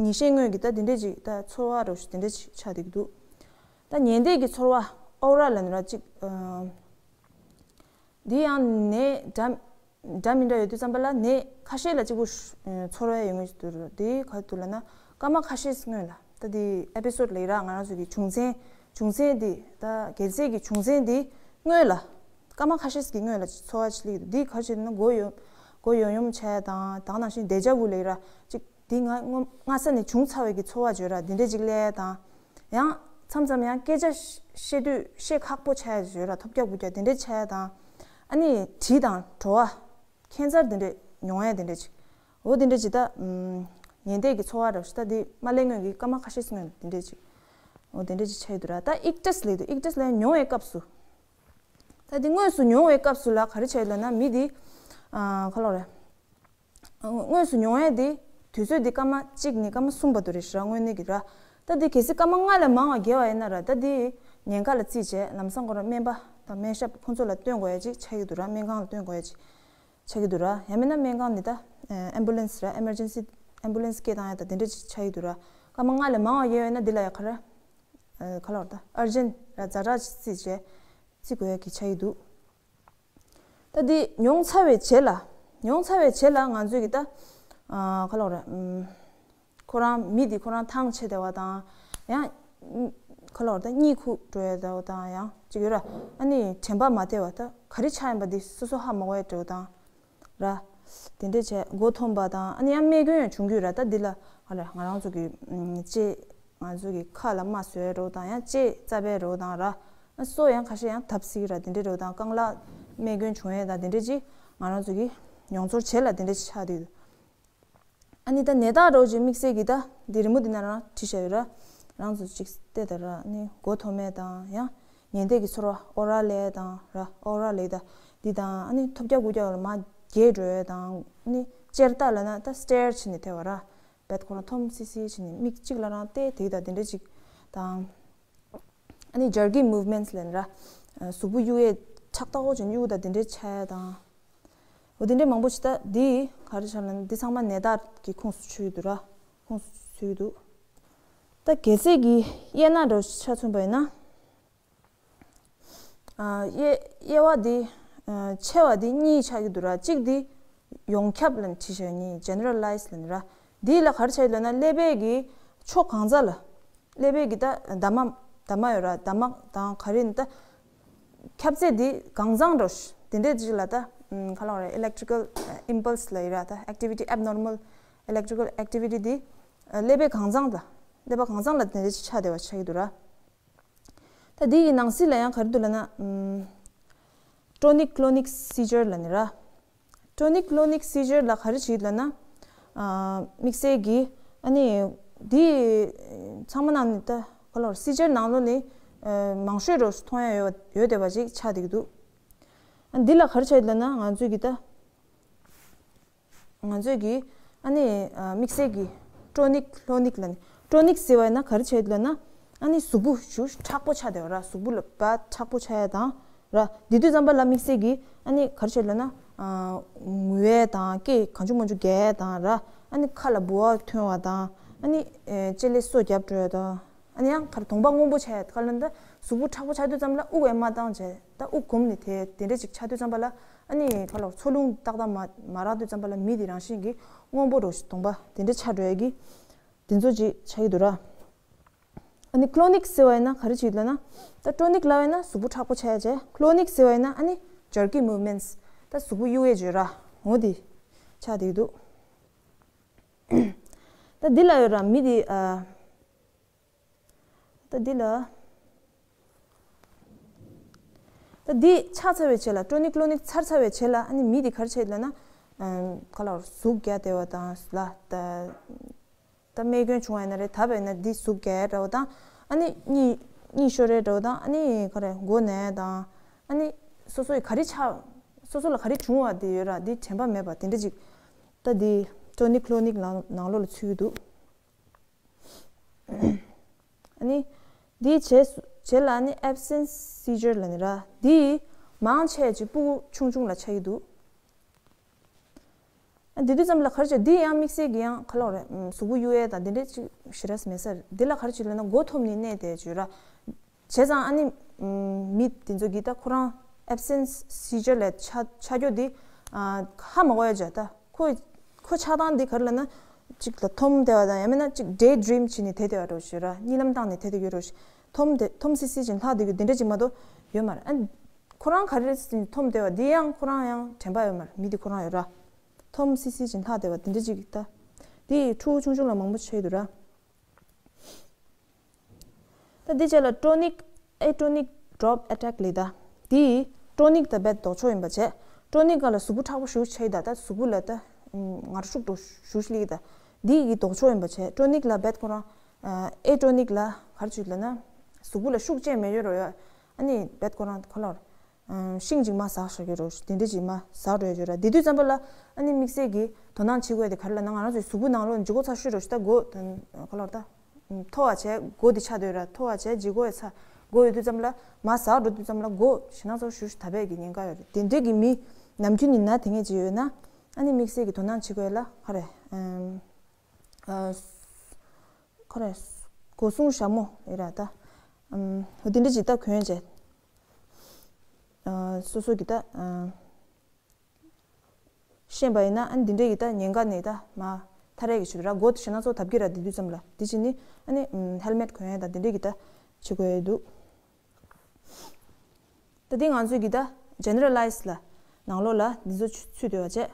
ཉི་ཤས་སྔོན་གྱི་ད་དེ་འདྲ་ཅིག་ད་ཚོར་བ་རོ་ཞིག་དེ་འདྲ་ཅིག་ཆགས་བསྡད་ཀྱི་འདུག་ད་ཉལ་བསྡད་ཀྱི་ཚོར་བ་ཨོ་ར་ལབ་ནི་ར་ཅིག་ཨ། འདི་ཡང་ནད་འདྲ་འདྲ་མི་འདྲ་ཡོད་དུས་ཙམ་པ་ལ་ནད་ཁ་ཤས་ལ་གཅིག་པུ་ཚོར་བ་ཡོད་ངེས་ཤིག་འདུག་འདི་ག་རེ་འདུག་ལབ་ན་སྐར་མ་ཁ་ཤས་སྔོན་ལ་ད་འདི་ཨེ་པི་སོ་ཌི་ལབ་ཡ་ར། ང་རང་ཚོ་གི་བྱུང་ཚན་བྱུང་ཚན་འདི་ད་གལ་སྲིད་ཀྱི་བྱུང་ཚན་འདི་སྔོན་ལ་སྐར་མ་ཁ་ཤས་ཀྱི་སྔོན་ལ་ཚོར་བ་ཅིག་སླེབས་འདུག་འདི་ག་རེ་བྱས་ན་མགོ་ཡོམ་མགོ་ཡོམ་ཡོམ་བྱས་དང་ད་ག་ནང་བཞིན་དེ་ཇ་བུ་ལབ་ཡ་ར་ཅིག་འདི་ང་སྔོན་སྔ་ས་ནས་བྱུང་ཚར་བའི་གི་ཚོར་བ་བརྗོད་ར་འདི་འདྲས་ཅིག་སླེབས་དང་། ཡང་མཚམས་མཚམས་ཡང་སྐད་ཆ་བཤད་དུས་བཤད་ཁག་པོ་ཆགས་ཡ་ཡོད་ར། ཐོལ་རྒྱག་རྐུབ་བཀྱག་དེ་འདྲས་ཆགས་ཡ་དང་། ཨ་ནི་དྲི་དང་བྲོ་བ། ཁེན་སར་དེ་འདྲས་མྱོང་ཡ་དེ་འདྲས་ཅིག་འོ་དེ་འདྲས་ཅིག་ད་ཉལ་བསྡད་ཀྱི་ཚོར་བ་ར་ཞིག་ད་དེ་མ་སླེབས་སྔོན་གྱི་སྐར་མ་ཁ་ཤས་སྔོན་དེ་འདྲས་ཅིག་འོ་དེ་འདྲས་ཅིག་ཆགས་ཡོད་འདུག་ར། ད་ཨིག་ཊི་སི་ལབ་འདུག་ཨིག་ཊི་སི་ལབ་མྱོང་བའི་སྐབས་སུ། ད་དེ་དངོས་སུ་མྱོང་བའི་སྐབས་སུ་ལ་ག་རེ་བྱས་ཡོད་ལབ་ན་མི་དེ་ཨ་ག་ལབ་རེད། དངོས་སུ་མྱོང་ཡས་དེ་དུས་ཚོད་དེ་སྐར་མ་གཅིག་ནས་སྐར་མ་གསུམ་བར་དུ་རེད་ཤག་ར། དངོས་གནས་ཀྱི་ར། ད་དེ་གལ་སྲིད་སྐར་མ་ལྔ་ལས་མང་བ་བརྒལ་བ་ཡིན་ན་ར། ད་དེ་ཉེན་ཁ་ལ་བརྩིས་བྱས་ལམ་སང་ཁོ་རང་སྨན་པ་དང་སྨན་ཞབས་ཁོང་ཚོ་ལ་སྟོན་དགོས་ཡ་ཅིག་ཆགས་ཀྱི་འདུག་ར། སྨན་ཁང་ལ་སྟོན་དགོས་ཡ་ཅིག་ཆགས་ཀྱི་འདུག་ར། ཡང་མིན་ན་སྨན་ཁང་ནས་ད་ཨེམ་བུ་ལན་སི་ར། ཨེ་མར་ཇེན་སི་ཨེམ་བུ་ལན་སི་སྐད་བཏང་ཡ་ད་དེ་འདྲ་ཅིག་ཆགས་ཀྱི་འདུག་ར། སྐར་མ་ལྔ་ལས་མང་བ་བརྒལ་བ་ཡིན་ན་དེ་ལ་ཡ་ག་ར་ག་ལབ་ར། ད་ཨར་ཇེན་ར་ཛ་དྲག་ཅིག་བརྩིས་བྱས་བརྩི་དགོས་ཡ་གི་ཆགས་ཀྱི་འདུག་ད་འདི་མྱོང་ཚར་བའི་རྗེས་ལ། མྱོང་ཚར་བའི་རྗེས་ལ་ང་ཚོས་ཀྱི་ད་ཨ་ག་ལབ་རེད། ཨམ་ཁོ་རང་མི་འདི་ཁོ་རང་ཐང་ཆད་བསྡད་པ་དང་། ཡང་ག་ལབ་རེད། ད་གཉིད་ཁུག་འགྲོ་ཡ་འདྲ་བོ་དང་ཡང་ཅིག་ཡོད་ར། ཨ་ནི་དྲན་པ་མ་བདེ་བ། ད་ག་རེ་ཆགས་ཡིན་པ་འདི་སོ་སོ་ཧ་མ་གོ་ཡ་འདྲ་བོ་དང་ར། དེ་འདྲས་བྱས་མགོ་འཐོམ་པ་དང་། ཨ་ནི་ཡང་རྨས་སྐྱོན་ཡང་བྱུང་གི་ཡོད་ར། ད་འདི་ལ་ཨ་ར་ང་རང་ཚོ་གི་ཨམ་ལྕེ། ང་ཚོ་གི་ཁ་ལ་རྨ་བཟོས་རོ་དང་ཡང་ལྕེ་རྩ་བའི་རོ་དང་ར། སོ་ཡང་ཁ་ཤས་ཡང་བརྡབ་སྲིད་ར། དེ་འདྲའི་རོ་དང་རྐང་ལག་རྨས་སྐྱོན་བྱུང་ཡས་དང་དེ་འདྲ་ཅིག་ང་རང་ཚོ་གི་མྱོང་ཚོར་བྱེད་ལ་དེ་འདྲ་ཅིག་ཆགས་འདུག་ཨ་ནི་ད་ནད་རྟགས་རོ་ཅིག་དམིགས་བསལ་གྱི་ད་འདི་རི་མོ་འདི་ན་རང་བྲིས་བཞག་ཡོད་ར། རང་ཚོ་ཅིག་བལྟས་ད་ར། ཨ་ནི་མགོ་འཐོམ་ཡས་དང་ཡང་ཉལ་བསྡད་ཀྱི་ཚོར་བ་ཨོ་ར་ལས་དང་ར། ཨོ་ར་ལས་ད་འདི་དང་ཨ་ནི་ཐོལ་རྒྱག་རྐུབ་རྒྱག་ལ་མར་འགྱེལ་འགྲོ་ཡས་དང་ཨ་ནི་ ཅེར་ལྟ་ལབ་ན་ད་སི་ཊེར་བྱས་ནས་ཐལ་བ་ར། བེད་ཁོ་རང་འཐོམ་སི་སི་བྱས་ནས་མིག་གཅིག་ལ་རང་བལྟས་དེ་དང་དེ་འདྲ་ཅིག་དང་། ཨ་ནི་ཇར་ཀི་མུབ་མེན་ཊི་ལབ་ནི་ར། གཟུགས་པོ་གཡུག་ཡས་ཁྲག་ལྟ་བོ་བྱས་ནས་གཡུག་དང་དེ་འདྲ་ཆགས་ཡས་དང་། འོ་དེ་འདྲ་མང་པོ་ཞིག་ད་འདི་ག་རེ་ཆགས་ལབ་ན་འདི་ཚང་མ་ནད་རྟགས་ཀྱི་ཁོངས་སུ་ཚུད་ཀྱི་འདུག་ར། ཁོངས་སུ་ཚུད་ཀྱི་འདུག་ད་གལ་སྲིད་ཀྱི་དབྱེ་ན་འདྲ་ཆ་མཚོན་པ་ཡིན་ན། ཨ་དབྱེ་དབྱེ་བ་འདི་ཨ་ཆེ་བ་འདི་གཉིས་ཆགས་ཀྱི་འདུག་ར། གཅིག་འདི་ཡོངས་ཁྱབ་ལབ་ནས་བྲིས་བཞག་ནི་ཇེ་ནེ་ར་ལའི་ཛི་ལབ་ནི་ར། འདི་ལ་ག་རེ་ཆགས་ཀྱི་འདུག་ལབ་ན་ཀླད་པའི་གི་ཕྱོགས་གང་ས་ལ་ཀླད་པའི་གི་ད་འདབ་མ་འདབ་མ་ཡོད་ར། འདབ་མ་དང་ག་རེ་ནི་ད་ཁྱབ་ཚད་འདི་གང་ཚང་འགྲོ་ཤི་དེ་འདྲས་ཅིག་ལ་ད་ཨམ་ག་ལབ་རེད། ཨི་ལེག་ཊི་རི་ཀལ་ཨིམ་པལ་སི་ལབ་ཡོད་ར། ད་ཨེག་ཊི་བི་ཊི་ཨེབ་ནོར་མལ་ཨི་ལེག་ཊི་རི་ཀལ་ཨེག་ཊི་བི་ཊི་འདི་ཀླད་པའི་གང་ཚང་ལ་ཀླད་པ་གང་ཚང་ལ་དེ་འདྲས་ཅིག་ཆགས་བསྡད་པ་ཆགས་ཀྱི་འདུག་ར། ད་འདི་ཡི་ནང་གསེས་ལ་ཡང་ག་རེ་འདུག་ལབ་ན། ཨམ་ཊོ་ནིག་ཀློ་ནིག་སི་ཇར་ལབ་ནི་ར། ཊོ་ནིག་ཀློ་ནིག་སི་ཇར་ལ་ག་རེ་བྱེད་ཀྱི་འདུག་ལབ་ན། ཨ་དམིགས་བསལ་གྱི་ཨ་ནི་འདི་ཚང་མ་ནང་ནས་ད་ག་ལབ་སི་ཇར་ནང་ལོགས་ནས་ཨ་མང་ཤོས་རོ་མཐོང་ཡ་ཡོད་ཡོད་བསྡད་པ་ཅིག་ཆགས་བསྡད་ཀྱི་འདུག་ཨ་འདི་ལ་ག་རེ་ཆགས་ཀྱི་འདུག་ལབ་ན་ང་ཚོས་ཀྱི་ད། ང་ཚོས་ཀྱིས་ཨ་ནི་ཨ་དམིགས་བསལ་གྱི་ཊོ་ནིག་ཀློ་ནིག་ལབ་ནི། ཊོ་ནིག་ཟེར་བ་ཡིན་ན་ག་རེ་བྱེད་ལབ་ན། ཨ་ནི་གཟུགས་པོ་ཞེ་དྲག་པོ་ཆགས་བསྡད་པ་ར། གཟུགས་པོ་ལ་བ་དྲག་པོ་ཆགས་ཡ་དང་ར། དེ་དུས་ཙམ་པ་ལ་དམིགས་བསལ་གྱི་ཨ་ནི་ག་རེ་བྱེད་ལབ་ན། ཨ་ངུ་ཡ་དང་སྐད་གང་བྱུང་མང་བྱུང་རྒྱག་ཡ་དང་ར། ཨ་ནི་ཁ་ལ་ལྦུ་བ་ཐོན་པ་དང་། ཨ་ནི་ཨེ་ལྕེ་ལས་སོ་བརྒྱབ་འགྲོ་ཡ་དང་། ཨ་ནི་ཡང་ཁར་གདོང་པ་སྔོན་པོ་ཆགས་ཡ་ག་ལབ་ན་ད་གཟུགས་པོ་མཁྲེགས་པོ་ཆགས་དུས་ཙམ་ལ་དབུགས་ཡང་མ་བཏང་བྱས་ད་དབུགས་འགུམ་ནས་དེ་དེ་འདྲ་ཅིག་ཆགས་དུས་ཙམ་པ་ལ་ཨ་ནི་ཕར་ལ་འཚོ་རླུང་ཏག་ཏག་མ་མ་རག་དུས་ཙམ་པ་ལ་མི་དེ་རང་བཞིན་གྱིས་སྔོན་པོ་རོ་ཞིག་གདོང་པ་དེ་འདྲ་ཆགས་འགྲོ་ཡ་གི་དེ་ཚོ་ཅིག་ཆགས་ཀྱི་འདུག་ར། ཨ་ནི་ཀློ་ནིག་ཟེར་བ་ཡིན་ན་ག་རེ་བྱེད་ལབ་ན། ད་ཊོ་ནིག་ལབ་པ་ཡིན་ན་གཟུགས་པོ་མཁྲེགས་པོ་ཆགས་ཡ་བྱས། ཀློ་ནིག་ཟེར་བ་ཡིན་ན་ཨ་ནི་ཇར་ཀི་མུབ་མེན་ཊི་ད་གཟུགས་པོ་གཡུག་ཡ་བརྗོད་ར། འོ་དེ་ཆགས་བསྡད་ཀྱི་འདུག་ད་འདི་ལ་ཡོད་ར་མི་དེ་ཨ། ད་འདི་ལ། ད་འདི་ཆགས་ཚར་བའི་རྗེས་ལ་ཀློ་ནིག་ཀློ་ནིག་ཚར་ཚར་བའི་རྗེས་ལ་ཨ་ནི་མི་དེ་ག་རེ་བྱེད་ལབ་ན། ཨམ་ག་ལབ་ཟུག་རྒྱག་བསྡད་པ་དང་ལ་ད། ད་རྨས་སྐྱོན་བྱུང་བ་ཡིན་ན་རེད། ད་བས་ན་འདི་ཟུག་རྒྱག་ཡ་འདྲ་བོ་དང་། ཨ་ནི་གཉིད་གཉིད་ཤོར་ཡ་འདྲ་བོ་དང་། ཨ་ནི་ག་རེ་མགོ་ན་ཡ་དང་། ཨ་ནི་སོ་སོ་ཡི་ག་རེ་ཆགས། སོ་སོ་ལ་ག་རེ་བྱུང་བ་དེ་ཡོད་ར། འདི་དྲན་པ་མེད་པ་དེ་འདྲ་ཅིག་ད་འདི་ཀློ་ནིག་ཀློ་ནིག་ནང་ནང་ལོགས་ལ་ཚུད་ཀྱི་འདུག་ཨ་ནི། འདིའི་རྗེས་རྗེས་ལ་ནི་ཨེབ་སེན་སི་སི་ཇར་ལབ་ནི་ར། འདི་མང་ཆེ་ཅིག་སྤུ་གུ་ཆུང་ཆུང་ལ་ཆགས་ཀྱི་འདུག་ཨ་འདི་དུས་ཙམ་ལ་ག་རེ་བྱས། འདི་ཡང་དམིགས་བསལ་གྱི་ཡང་ག་ལབ་རེད། ཨམ་གཟུགས་པོ་གཡུག་ཡས་དང་འདི་འདྲས་ཅིག་ཞེ་དྲག་མེད་ས་རེད། འདི་ལ་ག་རེ་བྱས་ལབ་ན་མགོ་འཐོམ་ནས་གནས་བསྡད་བརྗོད་ར། བྱས་ཙང་ཨ་ནི་ཨམ་མི་དེ་ཚོ་གིས་ད་ཁོ་རང་ཨེབ་སེན་སི་སི་ཇར་ལ་ཆ་ཆ་རྒྱུ་དེ་ཨ་ཧ་མ་གོ་ཡ་བྱས། ད་ཁོ་ཁོ་ཆགས་སྟངས་འདི་ག་རེ་ལབ་ན། གཅིག་ལ་འཐོམ་བསྡད་པ་དང་ཡང་མིན་ན་གཅིག་ཌེ་ཌི་རིམ་བྱས་ནས་བསྡད་བསྡད་པ་འདྲ་བོ་ཞིག་ར། གཉིད་ལམ་བཏང་ནས་བསྡད་བསྡད་ཡོད་འདྲ་བོ་ཞིག་འཐོམ་བསྡད་འཐོམ་སི་སི་བྱས་ལྷག་བསྡད་ཡོད་འདི་འདྲ་ཅིག་མ་གཏོགས་ཡོད་མ་རེད། ཨ་ཁོ་རང་ག་རེ་ཟེར་ནས་འཐོམ་བསྡད་པ་འདི་ཡང་ཁོ་རང་ཡང་དྲན་པ་ཡོད་མ་རེད། མི་འདི་ཁོ་རང་ཡོད་ར། འཐོམ་སི་སི་བྱས་ལྷག་བསྡད་པ་འདི་འདྲ་ཅིག་ད། འདི་ཕྲུ་གུ་ཆུང་ཆུང་ལ་མང་པོ་ཆགས་ཡོད་འདུག་ར། ད་འདི་རྗེས་ལ་ཀྲོ་ནིག་ཨེ་ཀྲོ་ནིག་ཌོབ་ཨེ་ཊེག་ལབ་ད། འདི་ཀྲོ་ནིག་དང་རྦད་ལྡོག་ཕྱོགས་ཡིན་པ་བྱས། ཀྲོ་ནིག་སྒང་ལ་གཟུགས་པོ་མཁྲེགས་པོ་ཞེ་པོ་ཆགས་ཡི་ད། ད་གཟུགས་པོ་ལ་ད་ངར་ཤུགས་འགྲོ་ཞེ་པོ་སླེབས་ཡི་ད། འདི་ཡི་ལྡོག་ཕྱོགས་ཡིན་པ་བྱས། ཀྲོ་ནིག་ལ་རྦད་ཁོ་རང་ཨེ་ཀྲོ་ནིག་ལ་ག་རེ་བྱེད་ལབ་ན། གཟུགས་པོ་ལ་ཤུགས་ཅན་མེད་ཡོད་རོ་ཡ། ཨ་ནི་རྦད་ཁོ་རང་ཁོ་ལ། ཤིང་ཅིག་མར་ཟག་བཞག་གི་རོ་ཞིག་དེ་འདྲ་ཅིག་མར་ཟག་འགྲོ་ཡ་ཅིག་ར། དེ་དུས་ཙམ་པ་ལ་ཨ་ནི་དམིགས་བསལ་གྱི་དོ་སྣང་བྱེད་དགོས་དེ་ག་རེ་ལབ་ན། ང་རང་ཚོའི་གཟུགས་པོ་ནང་ལོགས་ལྗིད་ཁོག་ཚ་ཤོས་རོ་ཞིག་ད་མགོ་ཁོ་ལ་ད་མཐོ་བ་བྱས་མགོ་དེ་ཆག་འདོད་ར། མཐོ་བ་བྱས་ལྗིད་ཁོག་ཡ་ཚ་མགོ་ཡོད་དུས་ཙམ་ལ་མར་ཟག་འགྲོ་དུས་ཙམ་ལ་མགོ་ཞེད་སྣང་ཚ་ཤོས་ཞིག་ད་བས་ཀྱི་ཉེན་ཁ་ཡོད་རེད། དེ་འདྲས་ཀྱི་མི་ནམ་རྒྱུན་ནས་ན་དེ་ངེས་ཅིག་ཡོད་ན་ཨ་ནི་དམིགས་བསལ་གྱི་དོ་སྣང་བྱེད་དགོས་ལ་ག་རེ། ཁོ་རེ། སྒོ་སྲུང་ཞྭ་མོ་ཡོད་ར་ད། ཨམ། འོ་དེ་འདྲ་ཅིག་ད་གོན་བྱས། ཨ། སོ་སོ་གི་ད། ཨ། ཤེས་པ་ཡིན་ན་ཨ་ནི་དེ་འདྲ་གི་ད་ཉེན་ཁ་ནས་ད་མར་ཐར་ཡས་ཀྱི་ཆེད་དུ་ར། མགོ་ཞེད་སྣང་ཚ་ཐེབས་ཀྱི་ར་དེ་དུས་ཙམ་ལ། དེ་བྱས་ནི་ཨ་ནི་ཨམ། ཧེལ་མེཊ་གོན་ཡས་དང་དེ་འདྲ་གི་ད་བྱེད་དགོས་ཡས་འདུག་ད་དེ་ང་ཚོའི་གི་ད་ཇེ་ནེ་ར་ལའི་ཛི་ལ་ནང་ལོགས་ལ་འདི་ཚོ་ཚུད་སྡོད་པ་བྱས།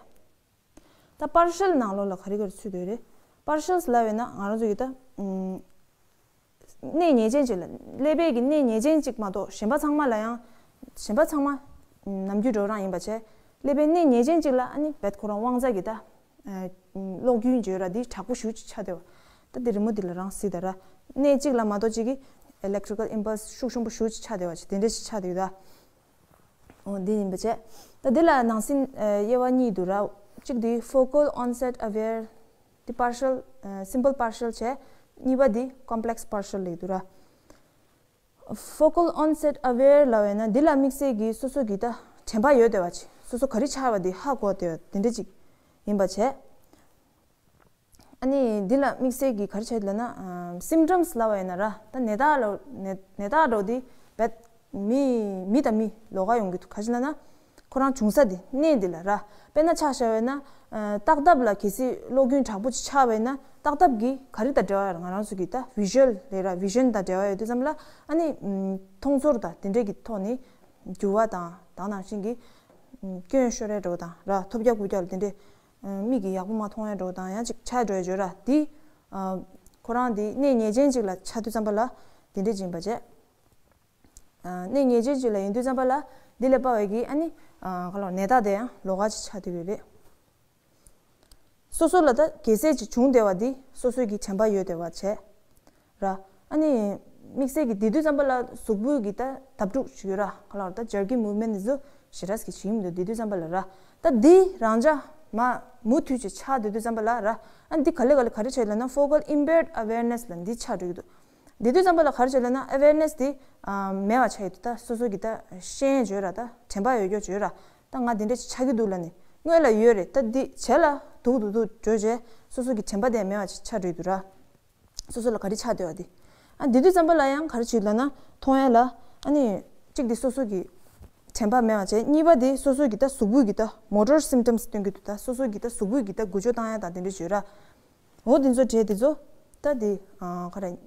ད་པར་ཤལ་ནང་ལོགས་ལ་ག་རེ་ག་རེ་ཚུད་སྡོད་རེད། པར་ཤལ་ལབ་ཡོད་ན་ང་རང་ཚོ་གི་ད། ཨམ། གནས་ཉེར་སྦྱིན་ཅིག་ལ་ཀླད་པའི་གི་གནས་ཉེར་སྦྱིན་ཅིག་མ་གཏོགས་གཞན་པ་ཚང་མ་ལ་ཡང་། གཞན་པ་ཚང་མ་ནམ་རྒྱུན་འགྲོ་རང་ཡིན་པ་བྱས། ཀླད་པའི་གནས་ཉེར་སྦྱིན་ཅིག་ལ་ཨ་ནི་རྦད་ཁོ་རང་དབང་རྩ་གི་ད། ཨ། གློག་རྒྱུན་བརྗོད་ར་འདི་དྲག་པོ་ཞེ་པོ་ཅིག་ཆགས་བསྡད་པ། ད་འདི་རི་མོ་འདི་ལ་རང་གཟིགས་དང་ར། གནས་གཅིག་ལ་མ་གཏོགས་གཅིག་གི་electrical impulse ཤུགས་ཆེན་པོ་ཞེ་པོ་ཅིག་ཆགས་བསྡད་པ་ཅིག་དེ་འདྲ་ཞིག་ཆགས་བསྡད་ཡོད་ད། འོ་འདི་ཡིན་པ་བྱས། ད་འདི་ལ་ནང་གསེས་དབྱེ་བ་གཉིས་འདུག་ར། གཅིག་དེ་focal onset aware དེ་partial simple partial བྱས། གཉིས་པ་དེ་complex partial ལབ་འདུག་ར། Focal onset aware ལབ་ཡོད་ན་འདི་ལ་དམིགས་བསལ་གྱི་སོ་སོ་གི་ད་དྲན་པ་ཡོད་བསྡད་པ་ཅིག་སོ་སོ་ག་རེ་ཆགས་པ་དེ་ཧ་གོ་བསྡད་པ་དེ་འདྲ་ཅིག་ཡིན་པ་བྱས། ཨ་ནི་འདི་ལ་དམིགས་བསལ་གྱི་ག་རེ་བྱས་ལབ་ན། symptoms ལབ་པ་ཡིན་ན་ར། ད་ནད་རྟགས་ལ་ནད་ནད་རྟགས་འདྲ་བོ་དེ་བེད་མི་མི་དང་མི་ལོགས་ཀ་ཡོང་གི་འདུག་ག་རེ་ལབ་ན། ཁོ་རང་བྱུང་ས་དེ་གནས་འདི་ལ་ར། དཔེར་ན་ཆ་བཞག་པ་ཡིན་ན། ཨ་ཏག་ཏག་ལ་གལ་སྲིད་གློག་རྒྱུན་དྲག་པོ་ཅིག་ཆགས་པ་ཡིན་ན་ཏག་ཏག་གི་ག་རེ་དང་འབྲེལ་བ་ཡོད་རེད། ང་རང་ཚོ་གི་ད་visual ལབ་ར། vision དང་འབྲེལ་བ་ཡོད་དུས་ཙམ་ལ་ཨ་ནི་མཐོང་ཚོར་དང་དེ་འདྲས་ཀྱི་ཐོག་ནས་འགྱུར་བ་དང་ད་ནང་བཞིན་གྱི་སྐྱོན་ཤོར་ཡ་འདྲ་བོ་དང་ར། ཐོལ་རྒྱག་ཁུག་རྒྱག་ལ་དེ་འདྲས། མིག་གིས་ཡག་པོ་མ་མཐོང་ཡ་འདྲ་བོ་དང་ཡང་ཅིག་ཆགས་འགྲོ་ཡ་བརྗོད་ར། དེ་ཁོ་རང་དེ་གནས་ངེས་ཅན་ཅིག་ལ་ཆགས་དུས་ཙམ་པ་ལ་དེ་འདྲས་ཡིན་པ་བྱས། གནས་ངེས་ཅན་ཅིག་ལ་ཡིན་དུས་ཙམ་པ་ལ་འདི་ལས་དཔག་པའི་གི་ཨ་ནི་ག་ལ་ནད་རྟགས་དེ་ཡང་ལོགས་ཀ་ཅིག་ཆགས་བསྡད་ཡོད་རེད། སོ་སོ་ལ་ད་གལ་སྲིད་ཅིག་བྱུང་བསྡད་པ་འདི་སོ་སོའི་གི་དྲན་པ་ཡོད་བསྡད་པ་བྱས། ར། ཨ་ནི། དམིགས་བསལ་གྱི་དེ་དུས་ཙམ་པ་ལ་གཟུགས་པོའི་གི་ད་དབ་སྒྲུག་ཅིག་ཡོད་ར། ག་ལ་ད་jerky movement འདི་ཚོ་ཞེ་དྲག་གི་བྱེད་ཀྱི་མི་འདུག་དེ་དུས་ཙམ་པ་ལ་ར། ད་འདི་རང་འཇགས་མ་མུ་མཐུད་ཅིག་ཆགས་དེ་དུས་ཙམ་པ་ལ་ར། ཨ་འདི་ག་ལེ་ག་ལེ་ག་རེ་བྱེད་ལབ་ན་focal impaired awareness ལ་འདི་ཆགས་འགྲོ་གི་འདུག་དེ་དུས་ཙམ་པ་ལ་ག་རེ་བྱེད་ལབ་ན་awareness འདི་མེད་པ་ཆགས་ཡོད་དུས་ད་སོ་སོ་གི་ད་ཤེས་ཡོན་བརྗོད་ར། ད་དྲན་པ་ཡོད་རྒྱུ་བརྗོད་ར། ད་ང་འདི་འདྲ་ཅིག་ཆགས་ཀྱི་འདུག་ལབ་ནས་སྔོན་ལ་ཡོད་རེད། ད་འདི་བྱས་ལ་སྡུག་སྡུག་སྡུག་བརྗོད་བྱས་སོ་སོ་གི་དྲན་པ་དེ་མེད་པ་ཅིག་ཆགས་འགྲོ་གི་འདུག་ར། སོ་སོ་ལ་ག་རེ་ཆགས་བསྡད་པ་དེ། ཨ་འདི་དུས་ཙམ་པ་ལ་ཡང་ག་རེ་བྱེད་ལབ་ན་མཐོང་ཡ་ལ་ཨ་ནི་གཅིག་དེ་སོ་སོ་གི་དྲན་པ་མེད་པ་བྱས། གཉིས་པ་དེ་སོ་སོ་གི་ད་གཟུགས་པོའི་གི་ད་motor symptoms སྟོན་གྱི་འདུག་ད་སོ་སོ་གི་ད་གཟུགས་པོའི་གི་ད་འགུལ་སྐྱོད་བཏང་ཡ་དང་དེ་འདྲ་བརྗོད་ར། འོ་དེ་ཚོ་བྲིས་དེ་ཚོ་ད་དེ་ཨ་ག་རེ་ཨ་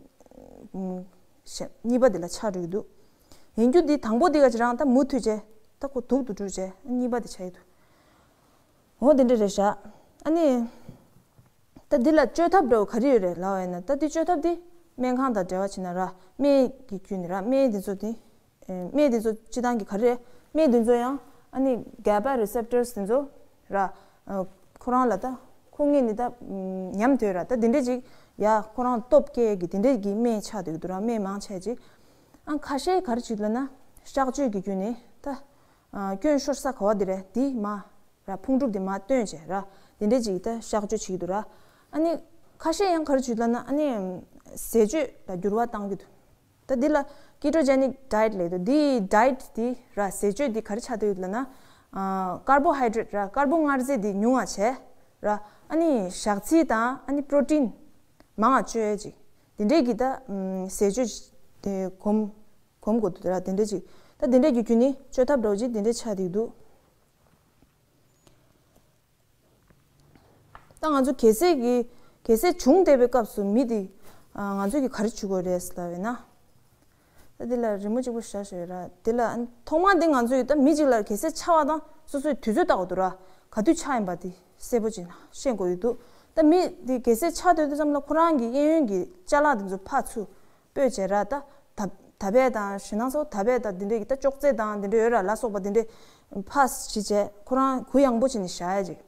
གཉིས་པ་དེ་ལ་ཆགས་འགྲོ་གི་འདུག་ཡིན་རྒྱུ་དེ་དང་པོ་དེ་ག་ཅིག་རང་ད་མུ་མཐུད་བྱས་ད་ཁོ་སྡུག་ཏུ་འགྲོ་བྱས་གཉིས་པ་དེ་ཆགས་ཀྱི་འདུག་འོ་དེ་འདྲ་རེད་ཤག་ཨ་ནི། ད་འདི་ལ་བཅོས་ཐབས་འདྲ་བོ་ག་རེ་ཡོད་རེད་ལབ་པ་ཡིན་ན། ད་འདི་བཅོས་ཐབས་འདི་སྨན་ཁང་དང་འབྲེལ་བ་བྱས་ན་ར། སྨན་གྱི་བརྒྱུད་ནས་ར། སྨན་འདི་ཚོ་འདི་སྨན་འདི་ཚོ་སྤྱི་བཏང་གི་ག་རེ་རེད། སྨན་འདི་ཚོ་ཡང་ཨ་ནི་GABA receptors འདི་ཚོ་ར། ཁོ་རང་ལ་ད་ཁོ་ངེས་ནི་ད་ཉམས་དོད་ར། ད་འདི་འདྲ་ཅིག་ཡ་ཁོ་རང་སྟོབས་སྐྱེད་ཀྱི་དེ་འདྲ་གི་སྨན་ཆགས་འདུག་འདུག་ར། སྨན་མང་ཆེ་ཅིག་ཨ་ཁ་ཤས་ག་རེ་བྱེད་ལབ་ན་གཤག་བཅོས་ཀྱི་བརྒྱུད་ནས་ད་སྐྱོན་ཤོར་ས་ག་བ་འདི་རེད་འདི་མ་ར་ཕུང་གྲུབ་དེ་མར་བཏོན་བྱས་ར། དེ་འདྲས་ཅིག་ད་གཤག་བཅོས་བྱེད་ཀྱི་འདུག་ར། ཨ་ནི་ཁ་ཤས་ཡང་ག་རེ་བྱེད་ལབ་ན་ཨ་ནི་ཟས་སྤྱོད་ལ་འགྱུར་བ་གཏང་གི་འདུག་ད་འདི་ལ་ketogenic diet ལབ་འདུག་འདི་diet འདི་ར་ཟས་སྤྱོད་འདི་ག་རེ་ཆགས་འདུག་ལབ་ན། ཨ་carbohydrate ར། ཀར་པོ་མངར་རྫས་འདི་ཉུང་བ་བྱས་ར། ཨ་ནི་ཞག་ཚི་དང་ཨ་ནི་protein མང་བ་སྤྱོད་ཡས་ཅིག་དེ་འདྲས་ཀྱི་ད་ཨམ་ཟས་སྤྱོད་དེ་གོམས་གོམས་དགོས་འདུག་ར། དེ་འདྲས་ཅིག་ད་དེ་འདྲས་ཀྱི་བརྒྱུད་ནས་བཅོས་ཐབས་འདྲ་བོ་ཅིག་དེ་འདྲས་ཆགས་འདུག་ད་ང་ཚོ་གལ་སྲིད་ཀྱི་གལ་སྲིད་བྱུང་བསྡད་པའི་སྐབས་སུ་མི་དེ་ང་ཚོ་གིས་ག་རེ་བྱེད་དགོས་རེད་ལབ་ཡོད་ན། ད་འདི་ལ་རི་མོ་གཅིག་པོ་བཞག་བཞག་ཡོད་ར། འདི་ལ་ཐོག་མར་འདི་ང་ཚོ་ཡིས་ད་མི་གཅིག་ལ་གལ་སྲིད་ཆགས་པ་དང་སོ་སོའི་དུས་ཚོད་བལྟ་དགོས་འདུག་ར། ག་དུས་ཆགས་ཡིན་པ་དེ་གསལ་པོ་ཅིག་ཤེས་དགོས་ཡོད་འདུག་ད་མི་དེ་གལ་སྲིད་ཆགས་སྡོད་དུས་ཙམ་ལ་ཁོ་རང་གི་གཡས་གཡོན་གྱི་ཅ་ལག་དེ་ཚོ་ཕར་ཚུར་སྤོས་བྱས་ར། ད་ད་ད་བད་དང་ཞེ་སྡང་ཚོ་ད་བད་དང་དེ་འདྲས་ཀྱི་ད་ཅོག་ཙེ་དང་དེ་འདྲས་ཡོད་ར་ལ་སོགས་པ་དེ་འདྲས་ཕར་ཞིག་བྱས་ཁོ་རང་གུ་ཡངས་པོ་བྱས་ནས་བཞག་ཡ་ཅིག་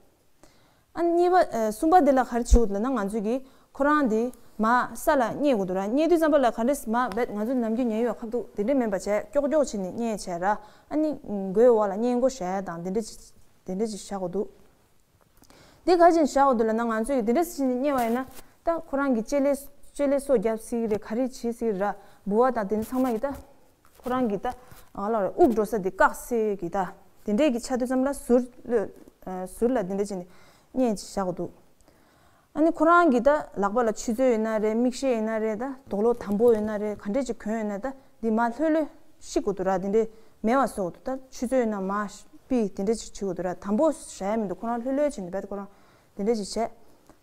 ཨ་གཉིས་པ་ཨ་གསུམ་པ་དེ་ལ་ག་རེ་བྱེད་དགོས་འདུག་ལབ་ན་ང་ཚོས་ཀྱིས་ཁོ་རང་དེ་མར་ས་ལ་བསྙལ་དགོས་འདུག་ར། བསྙལ་དུས་ཙམ་པ་ལ་ག་འདྲས་མར་བད་ང་ཚོ་ནམ་རྒྱུན་ཉལ་ཡོད་ཁ་ཐུག་དེ་འདྲས་མིན་པ་བྱས་ཀྱོག་ཀྱོག་བྱས་ནས་བསྙལ་བྱས་ར། ཨ་ནི་མགོའི་འོག་ལ་སྔས་མགོ་བཞག་ཡ་དང་དེ་འདྲས་ཅིག་དེ་འདྲས་ཅིག་བཞག་དགོས་འདུག་འདི་ག་རེ་བྱས་ནས་བཞག་དགོས་འདུག་ལབ་ན་ང་ཚོས་ཀྱིས་དེ་འདྲས་བྱས་ནས་བསྙལ་བ་ཡིན་ན་ད་ཁོ་རང་གི་ལྕེ་ལེ་ལྕེ་ལེ་སོ་བརྒྱབ་སྲིད་ཀྱི་རེད། ག་རེ་བྱེད་སྲིད་ཀྱི་རེད། ལྦུ་བ་དང་དེ་ཚང་མ་ཡིས་ད་ཁོ་རང་གི་ད་ང་ལ་རེད་དབུགས་འགྲོ་ས་དེ་བཀག་སྲིད་ཀྱི་ད་དེ་འདྲས་ཀྱི་ཆགས་དུས་ཙམ་ལ་ཟུར་ལ་ཟུར་ལ་དེ་འདྲས་བྱས་ནས་བསྙལ་བྱས་བཞག་དགོས་འདུག་ཨ་ནི་ཁོ་རང་གི་ད་ལག་པ་ལ་ཆུ་ཚོད་ཡོད་ན་རེད། མིག་ཤེལ་ཡོད་ན་རེད། ད་དུག་ལོག་དམ་པོ་ཡོད་ན་རེད། ག་འདྲས་ཅིག་གོན་ཡོད་ན་ད་འདི་མར་ལྷོད་ལྷོད་ཤི་དགོས་འདུག་ར། དེ་འདྲས་མེད་པ་བཟོ་དགོས་འདུག་ད་ཆུ་ཚོད་ཡོད་ན་མར་པི་དེ་འདྲས་ཅིག་བྱེད་དགོས་འདུག་ར། དམ་པོ་བཞག་ཡ་མི་འདུག་ཁོ་རང་ལྷོད་ལྷོད་བྱས་ནས་བད་ཁོ་རང་དེ་འདྲས་ཅིག་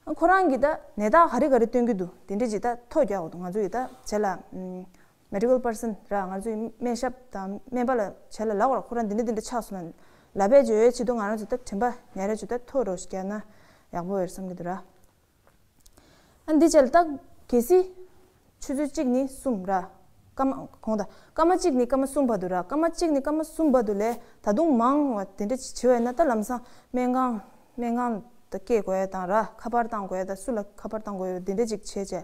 བྱས། ཁོ་རང་གིས་ད་ནད་རྟགས་ག་རེ་ག་རེ་སྟོན་གྱི་འདུག་དེ་འདྲས་ཅིག་ད་ཐོ་རྒྱག་དགོས་འདུག་ང་ཚོ་ཡིས་ད་བྱས་ལ་ཨམ་medical person ར། ང་ཚོའི་སྨན་ཞབས་དང་སྨན་པ་ལ་བྱས་ལ་ལབ་དགོས་ར། ཁོ་རང་འདི་འདྲ་འདི་འདྲ་ཆགས་སོང་ན་ལབ་པའི་བརྗོད་ཡའི་ཆེད་དུ་ང་རང་ཚོ་ད་དྲན་པ་ཉར་ཡའི་ཆེད་དུ་ད་ཐོ་རོ་ཞིག་རྒྱག་ན་ཡག་པོ་ཡོད་བསམ་གྱི་འདུག་ར། ཨ་འདི་བྱས་ལ་ད་གལ་སྲིད་ཆུ་ཚོད་གཅིག་ནས་གསུམ་ར། སྐར་མ་གོང་ད་སྐར་མ་གཅིག་ནས་སྐར་མ་གསུམ་བར་དུ་ར། སྐར་མ་གཅིག་ནས་སྐར་མ་གསུམ་བར་དུ་ལས་ད་དུང་མང་བ་དེ་འདྲ་ཅིག་བྱེད་པ་ཡིན་ན་ད་ལམ་སང་སྨན་ཁང་སྨན་ཁང་ད་སྐྱེལ་དགོས་ཡ་དང་ར། ཁ་པར་བཏང་དགོས་ཡ་ད་སུ་ལ་ཁ་པར་བཏང་དགོས་ཡ་དེ་འདྲ་ཅིག་བྱས་བྱས།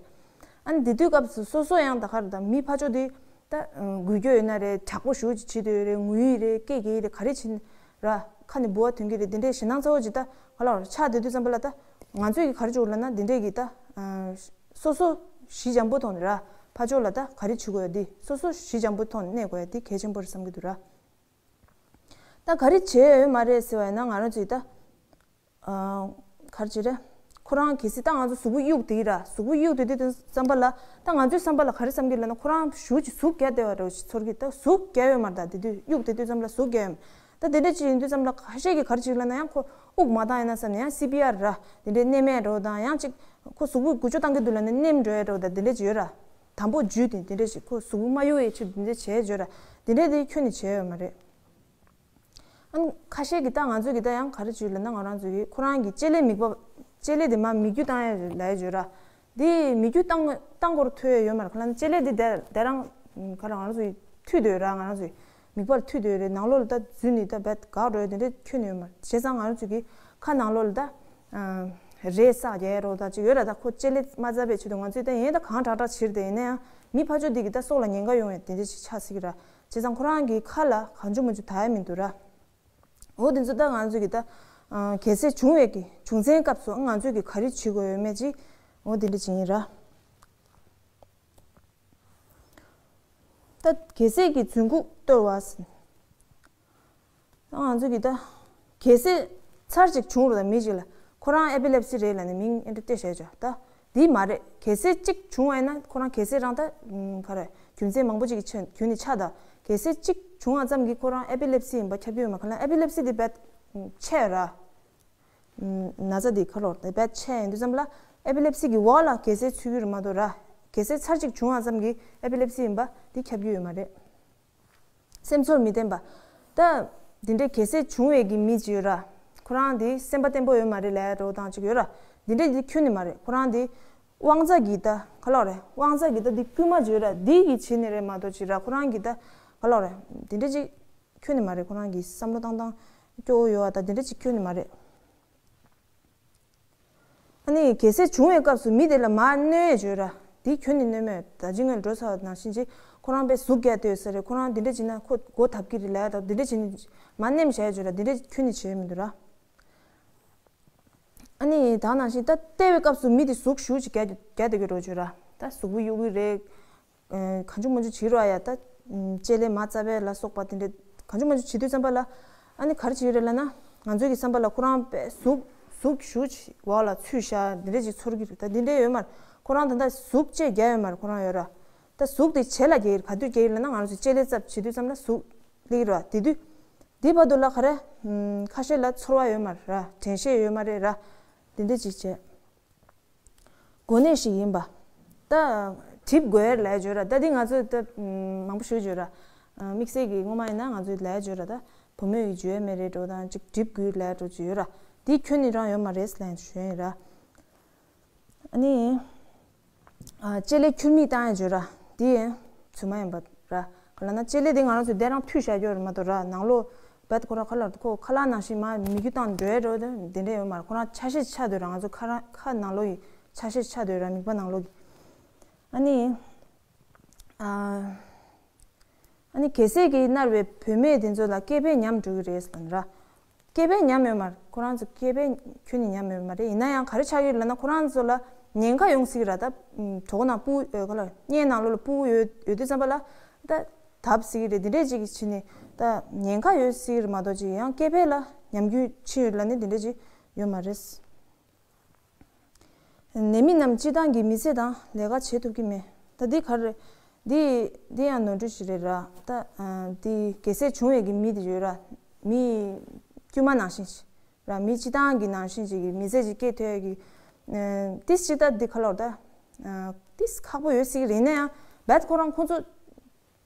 ཨ་ནི་དེ་དུས་སྐབས་སུ་སོ་སོ་ཡང་ད་ག་རེ་ད་མི་ཕར་ཕྱོགས་དེ་ད་འགུལ་སྐྱོད་ཡོད་ན་རེད། དྲག་པོ་ཞེ་པོ་ཅིག་བྱེད་འདོད་ཡོད་རེད། ངུ་ཡི་རེད། སྐད་རྒྱག་གི་རེད། ག་རེ་བྱེད་ར། ཁ་ནས་འབུ་བ་ཐོན་གྱི་རེད། དེ་འདྲའི་ཞེད་སྣང་ཚ་བོ་ཅིག་ད་ག་ལ་བར་ཆགས་བསྡད་དུས་ཙམ་པ་ལ། ད་ང་ཚོས་ཀྱི་ག་རེ་བྱེད་དགོས་ལབ་ན། དེ་འདྲས་ཀྱི་ད་སོ་སོ་ཞི་འཇམ་པོ་ཐོག་ནས་ར། ཕར་ཕྱོགས་ལ་ད་ག་རེ་བྱེད་དགོས་ཡ་དེ། སོ་སོ་ཞི་འཇམ་པོ་ཐོག་ནས་གནས་དགོས་ཡ་དེ་གལ་ཆེན་པོ་རེད་བསམ་གྱི་འདུག་ར། ད་ག་རེ་བྱས་ཡོད་མ་རེད་ཟེར་བ་ཡིན་ན། ང་རང་ཚོས་ད་ག་རེ་བྱེད་རེད། ཁོ་རང་གལ་སྲིད་ད་ང་ཚོ་གཟུགས་པོ་གཡུག་བསྡད་ཀྱི་ར། གཟུགས་པོ་གཡུག་བསྡད་དུས་ཙམ་པ་ལ། ད་ང་ཚོའི་བསམ་པ་ལ་ག་རེ་བསམ་གྱི་ལབ་ན། ཁོ་རང་ཞེ་པོ་ཅིག་ཟུག་རྒྱག་བསྡད་པ་འདྲ་བོ་ཞིག་ཚོར་གྱི། ད་ཟུག་རྒྱག་ཡོད་མ་རེད། ད་དེ་དུས་གཡུག་བསྡད་དུས་ཙམ་པ་ལ་ཟུག་རྒྱག་ཡོད་མ་རེད། ད་དེ་འདྲ་ཅིག་ཡིན་དུས་ཙམ་ལ་ཁ་ཤས་ཀྱིས་ག་རེ་བྱེད་ལབ་ན། ཡང་ཁོ་དབུགས་མ་བཏང་ཡིན་ན་བསམ་ནས་ཡང་སི་པི་ཨར་ར། དེ་འདྲའི་མནན་མཁན་འདྲ་བོ་དང་། ཡང་ཅིག་ཁོ་གཟུགས་པོ་འགུལ་སྐྱོད་བཏང་གི་འདུག་ལབ་ནས་མནན་འགྲོ་ཡ་འདྲ་བོ་དང་། དེ་འདྲ་ཅིག་ཡོད་ར། དམ་པོ་འཇུས་ཏེ་དེ་འདྲ་ཞིག་ཁོ་གཟུགས་པོ་མ་གཡུག་ཡ་ཆེད་དུ་དེ་འདྲ་བྱས་ཡོད་ར། དེ་འདྲ་དེ་ཁྱོན་ནས་བྱས་ཡོད་མ་རེད། ཨ་ནི་ཁ་ཤས་ཀྱིས་ད་ང་ཚོ་གི་ད་ཡང་ག་རེ་བྱེད་ལབ་ན། ང་རང་ཚོ་གི་ཁོ་རང་གི་ལྕེ་ལེ་མིད་པ། ལྕེ་ལེ་དེ་མར་མིད་རྒྱུ་བཏང་ཡ་ལབ་ཡ་ཡོད་ར། དེ་མིད་རྒྱུ་བཏང་བཏང་དགོས་ཐུག་ཡ་ཡོད་མ་རེད། ཁ་ལ་ལྕེ་ལེ་དེ་དེ་དེ་རང་ག་རེ་ང་རང་ཚོ་ཡི་མཐུད་སྡོད་ར། ང་རང་ཚོ་ཡི་མིད་པར་མཐུད་སྡོད་རེད། ནང་ལོགས་ལ་ད་འཛུལ་ནས་ད་རྦད་འགག་འགྲོ་ཡ་དེ་འདྲ་ཁྱོན་ནས་ཡོད་མ་རེད། བྱས་ཙང་ང་རང་ཚོ་གི་ཁ་ནང་ལོགས་ལ་ད་རས་བསགས་རྒྱག་ཡ་རོ་ད་ཅིག་ཡོད་ར། ད་ཁོ་ལྕེ་ལེ་མ་འཛག་པའི་ཆེད་དུ་ང་ཚོས་ད་ཡིན་ད་གང་དྲག་དྲག་བྱེད་རེད། དེ་ཡིན་ན་ཡང་མི་ཕར་ཕྱོགས་དེ་གི་ད་སྲོག་ལ་ཉེན་ཁ་ཡོང་ཡ་དེ་འདྲ་ཅིག་ཆགས་སྲིད་ཀྱི་ར། བྱས་ཙང་ཁོ་རང་གི་ཁ་ལ་གང་བྱུང་མང་བྱུང་ད་ཡ་མི་འདུག་ར། འོ་དེ་ཚོ་ད་ང་ཚོས་ཀྱི་ད་གལ་སྲིད་བྱུང་བའི་གི་བྱུང་ཚན་སྐབས་སུ་ང་ཚོས་ཀྱི་ག་རེ་བྱེད་དགོས་ཡོད་མེད་ཅིག་འོ་དེ་འདྲ་ཅིག་ཡིན་ར། ད་གལ་སྲིད་ཀྱི་རྫུན་ཁུག་གཏོར་བ་ཟེར། ད་ང་ཚོས་ཀྱི་ད་གལ་སྲིད་ཚར་གཅིག་བྱུང་རུང་ད་མི་གཅིག་ལ་ཁོ་རང་ཨེ་པི་ལེབ་སི་རེད་ལབ་ནས་མིང་ཨེ་འདྲ་སྟེར་བཞག་ཅོག་ད་འདི་མ་རེད། གལ་སྲིད་གཅིག་བྱུང་བ་ཡིན་ན་ཁོ་རང་གལ་སྲིད་རང་ད་ག་རེ་རྒྱུ་མཚན་མང་པོ་ཅིག་གི་ཆ་རྒྱུ་ནི་ཆགས། ད་གལ་སྲིད་གཅིག་བྱུང་བ་ཙམ་གྱིས་ཁོ་རང་ཨེ་པི་ལེབ་སི་ཡིན་པ་ཁྱབ་ཀྱི་ཡོད་མ། ཁ་ལ་ཨེ་པི་ལེབ་སི་དེ་རྦད་ཆད་ར། ན་ཚ་དེ་ག་ལོར་དེ་རྦད་ཆད་ཡིན་དུས་ཙམ་ལ་ཨེ་པི་ལེབ་སི་གི་འོག་ལ་གལ་སྲིད་ཚུད་ཀྱི་རེད་མ་གཏོགས་ར། གལ་སྲིད་ཚར་གཅིག་བྱུང་བ་ཙམ་གྱིས་ཨེ་པི་ལེབ་སི་ཡིན་པ་འདི་ཁྱབ་ཀྱི་ཡོད་མ་རེད། སེམས་ཚོར་མི་བརྟན་པ། ད་འདི་འདྲའི་གལ་སྲིད་བྱུང་བའི་གི་མི་ཅིག་ཡོད་ར། ཁོ་རང་འདི་སེམས་པ་བརྟན་པོ་ཡོད་མ་རེད་ལབ་འདྲ་བོ་དང་ཅིག་ཡོད་ར། འདི་འདྲ་འདི་ཁྱོན་ནས་མ་རེད། ཁོ་རང་འདི་དབང་རྩ་གི་ད་ག་ལོར་རེད། དབང་རྩ་གི་ད་འདི་རྐུན་མ་ཅིག་ཡོད་ར། འདི་གི་བྱས་ནས་རེད་མ་གཏོགས་ཅིག་ར། ཁོ་རང་གི་ད་ག་ལོར་རེད། འདི་འདྲ་ཅིག་ཁྱོན་ནས་མ་རེད། ཁོ་རང་གི་བསམ་བློ་བཏང་སྟངས་སྐྱོ་བོ་ཡོད་པ་ད་འདི་འདྲ་ཅིག་ཁྱོན་ནས་མ་རེད། ཨ་ནི་གལ་སྲིད་བྱུང་བའི་སྐབས་སུ་མི་དེ་ལ་མར་གནོན་ཡས་ཅིག་ཡོད་ར། དེ་ཁྱོན་ནས་གནོན་མོད། ད་ཅི་སྔོན་འགྲོ་ཚར་བ་ནང་བཞིན་ཅིག་ཁོ་རང་དཔེ་ཟུག་རྒྱག་སྡོད་ས་རེད། ཁོ་རང་འདི་འདྲ་བྱས་ན་ཁོ་སྒོ་བརྡབ་ཀྱི་རེད་ལབ་ཡ་ད་འདི་འདྲ་བྱས་ནས་མར་གནོན་བཞག་ཡས་ཅིག་ཡོད་ར། འདི་འདྲ་ཁྱོན་ནས་བྱས་མི་འདུག་ར། ཨ་ནི་ད་ནང་བཞིན་ད་བལྟས་པའི་སྐབས་སུ་མི་དེ་ཟུག་ཞེ་པོ་ཅིག་རྒྱག་རྒྱག་སྡོད་ཀྱི་འདྲ་བོ་ཅིག་ཡོད་ར། ད་གཟུགས་པོ་གཡུག་གི་རེད། གང་བྱུང་མང་བྱུང་བྱེད་རོགས་ཡ། ད་ལྕེ་ལེ་མ་རྩ་བའི་ལ་སོགས་པ་དེ་འདྲ་གང་བྱུང་མང་བྱུང་བྱེད་དུས་ཙམ་པ་ལ། ཨ་ནི་ག་རེ་བྱེད་ཀྱི་རེད་ལབ་ན། ང་ཚོའི་གི་བསམ་པ་ལ་ཁོ་རང་དཔེ་ཟུག་ཟུག་ཞེ་པོ་ཅིག་འོག་ལ་ཚུད་བཞག་འདི་འདྲ་ཅིག་ཚོར་གྱི་རེད། ད་འདི་འདྲ་ཡོད་མ་རེད། ཁོ་རང་ད་ལྟ་ཟུག་ཅིག་རྒྱག་ཡོད་མ་རེད། ཁོ་རང་ཡོད་ར། ད་ཟུག་དེ་ཇེ་ལ་རྒྱག་གི་རེད། ག་དུས་རྒྱག་གི་རེད་ལབ་ན། ང་རང་ཚོ་ལྕེ་ལེ་རྩ་བྱེད་དུས་ཙམ་ལ་ཟུག་སླེབས་ཀྱི་རེད་བ། དེ་དུས་དེ་བར་དུ་ལ་ག་རེ་ཁ་ཤས་ལ་ཚོར་བ་ཡོད་མ་རེད་ར། དྲན་ཤེས་ཡོད་མ་རེད་ར། འདི་འདྲ་ཅིག་བྱས། གོ་གནས་ཤིག་ཡིན་པ། ད་གྲིབ་དགོས་ལབ་ཡ་ཅིག་ཡོད་ར། ད་འདི་ང་ཚོས་ད་མང་པོ་ཞུ་ཡ་ཅིག་ཡོད་ར། དམིགས་བསལ་གྱི་སྔོན་མ་ཡིན་ན་ང་ཚོས་ལབ་ཡ་ཅིག་ཡོད་ར། ད་བུ་མོས་ཀྱི་འཇུ་ཡ་མེད་རེད་འདྲ་བོ་དང་ཅིག་གྲིབ་དགོས་ལབ་ཡ་འདྲ་བོ་ཅིག་ཡོད་ར། འདི་ཁྱོན་ནས་རང་ཡོད་མ་རེད་ལབ་ཡ་ཞུ་ཡ་ཡིན་ར། ཨ་ནི། ལྕེ་ལེ་ཁྱུར་མིད་བཏང་ཡ་ཅིག་ཡོད་ར། འདི་ཚུལ་མ་ཡིན་པ་ར། ག་ལབ་ན་ལྕེ་ལེ་འདི་ང་རང་ཚོས་འདི་རང་མཐུད་བཞག་རྒྱུ་རེད་མ་གཏོགས་ར། ནང་ལོགས་བད་ཁོ་ར་ཁ་ལ་ཁོ་ཁ་ལག་ནང་བཞིན་མར་མིད་རྒྱུ་བཏང་འགྲོ་ཡ་འདྲ་བོ་དེ་འདྲ་ཡོད་མ་རེད། ཁོ་རང་ཆ་ཤས་ཆགས་སྡོད་ར། ང་ཚོ་ཁ་ར་ཁ་ནང་ལོགས་ཀྱི་ཆ་ཤས་ཆགས་སྡོད་ར། མིད་པ་ནང་ལོགས་ཀྱི། ཨ་ནི། ཨ། ཨ་ནི་གལ་སྲིད་ཀྱིས་མནར་བའི་བུད་མེད་དེ་ཚོ་ལ་སྐེད་པས་ཉམས་འགྲོ་གི་རེད་ཟེར་ལབ་ན་ར། སྐེད་པས་ཉམས་ཡོད་མ་རེད། ཁོ་རང་ཚོ་སྐེད་པས་ཁྱོན་ནས་ཉམས་ཡོད་མ་རེད། ཡིན་ན་ཡང་ག་རེ་ཆགས་ཡོད་ལབ་ན། ཁོ་རང་ཚོ་ལ་ཉེན་ཁ་ཡོང་སྲིད་ཀྱི་ར། ད་གྲོད་ཁོག་ནང་སྤུ་ག་ལ་བརྙན་ནང་ལོགས་ལ་སྤུ་ཡོད་ཡོད་དུས་ཙམ་པ་ལ་ད་དབ་སྲིད་ཀྱི་རེད། འདི་འདྲས་ཅིག་བྱས་ནས་ད་ཉེན་ཁ་ཡོད་སྲིད་ཀྱི་རེད་མ་གཏོགས་ཅིག་ཡང་སྐེད་པས་ལ་ཉམས་རྒྱུན་ཕྱིན་ཡོད་ལབ་ནས་འདི་འདྲས་ཅིག་ཡོད་མ་རེད། ནད་མེད་རྣམས་སྤྱིར་བཏང་གི་མི་ཚེ་དང་ལས་ཀ་བྱེད་ཐུབ་ཀྱི་མེད། ད་འདི་ག་རེ་རེད། འདི་འདི་ཡང་ནོར་འཁྲུལ་ཞིག་རེད་ར། ད་འདི་གལ་སྲིད་བྱུང་བའི་གི་མི་དེ་ཡོད་ར། མི་དཀྱུས་མ་ནང་བཞིན་ཞིག་ར། མི་སྤྱིར་བཏང་གི་ནང་བཞིན་ཅིག་གི་མི་ཚེ་ཅིག་སྐྱེལ་ཐུབ་ཡ་གི་ཏིས་ཅིག་ད་འདི་ག་ལོར་ད་ཏིས་ཁག་པོ་ཡོད་སྲིད་ཀྱི་རེད། ཡིན་ན་ཡང་བད་ཁོ་རང་ཁོང་ཚོ་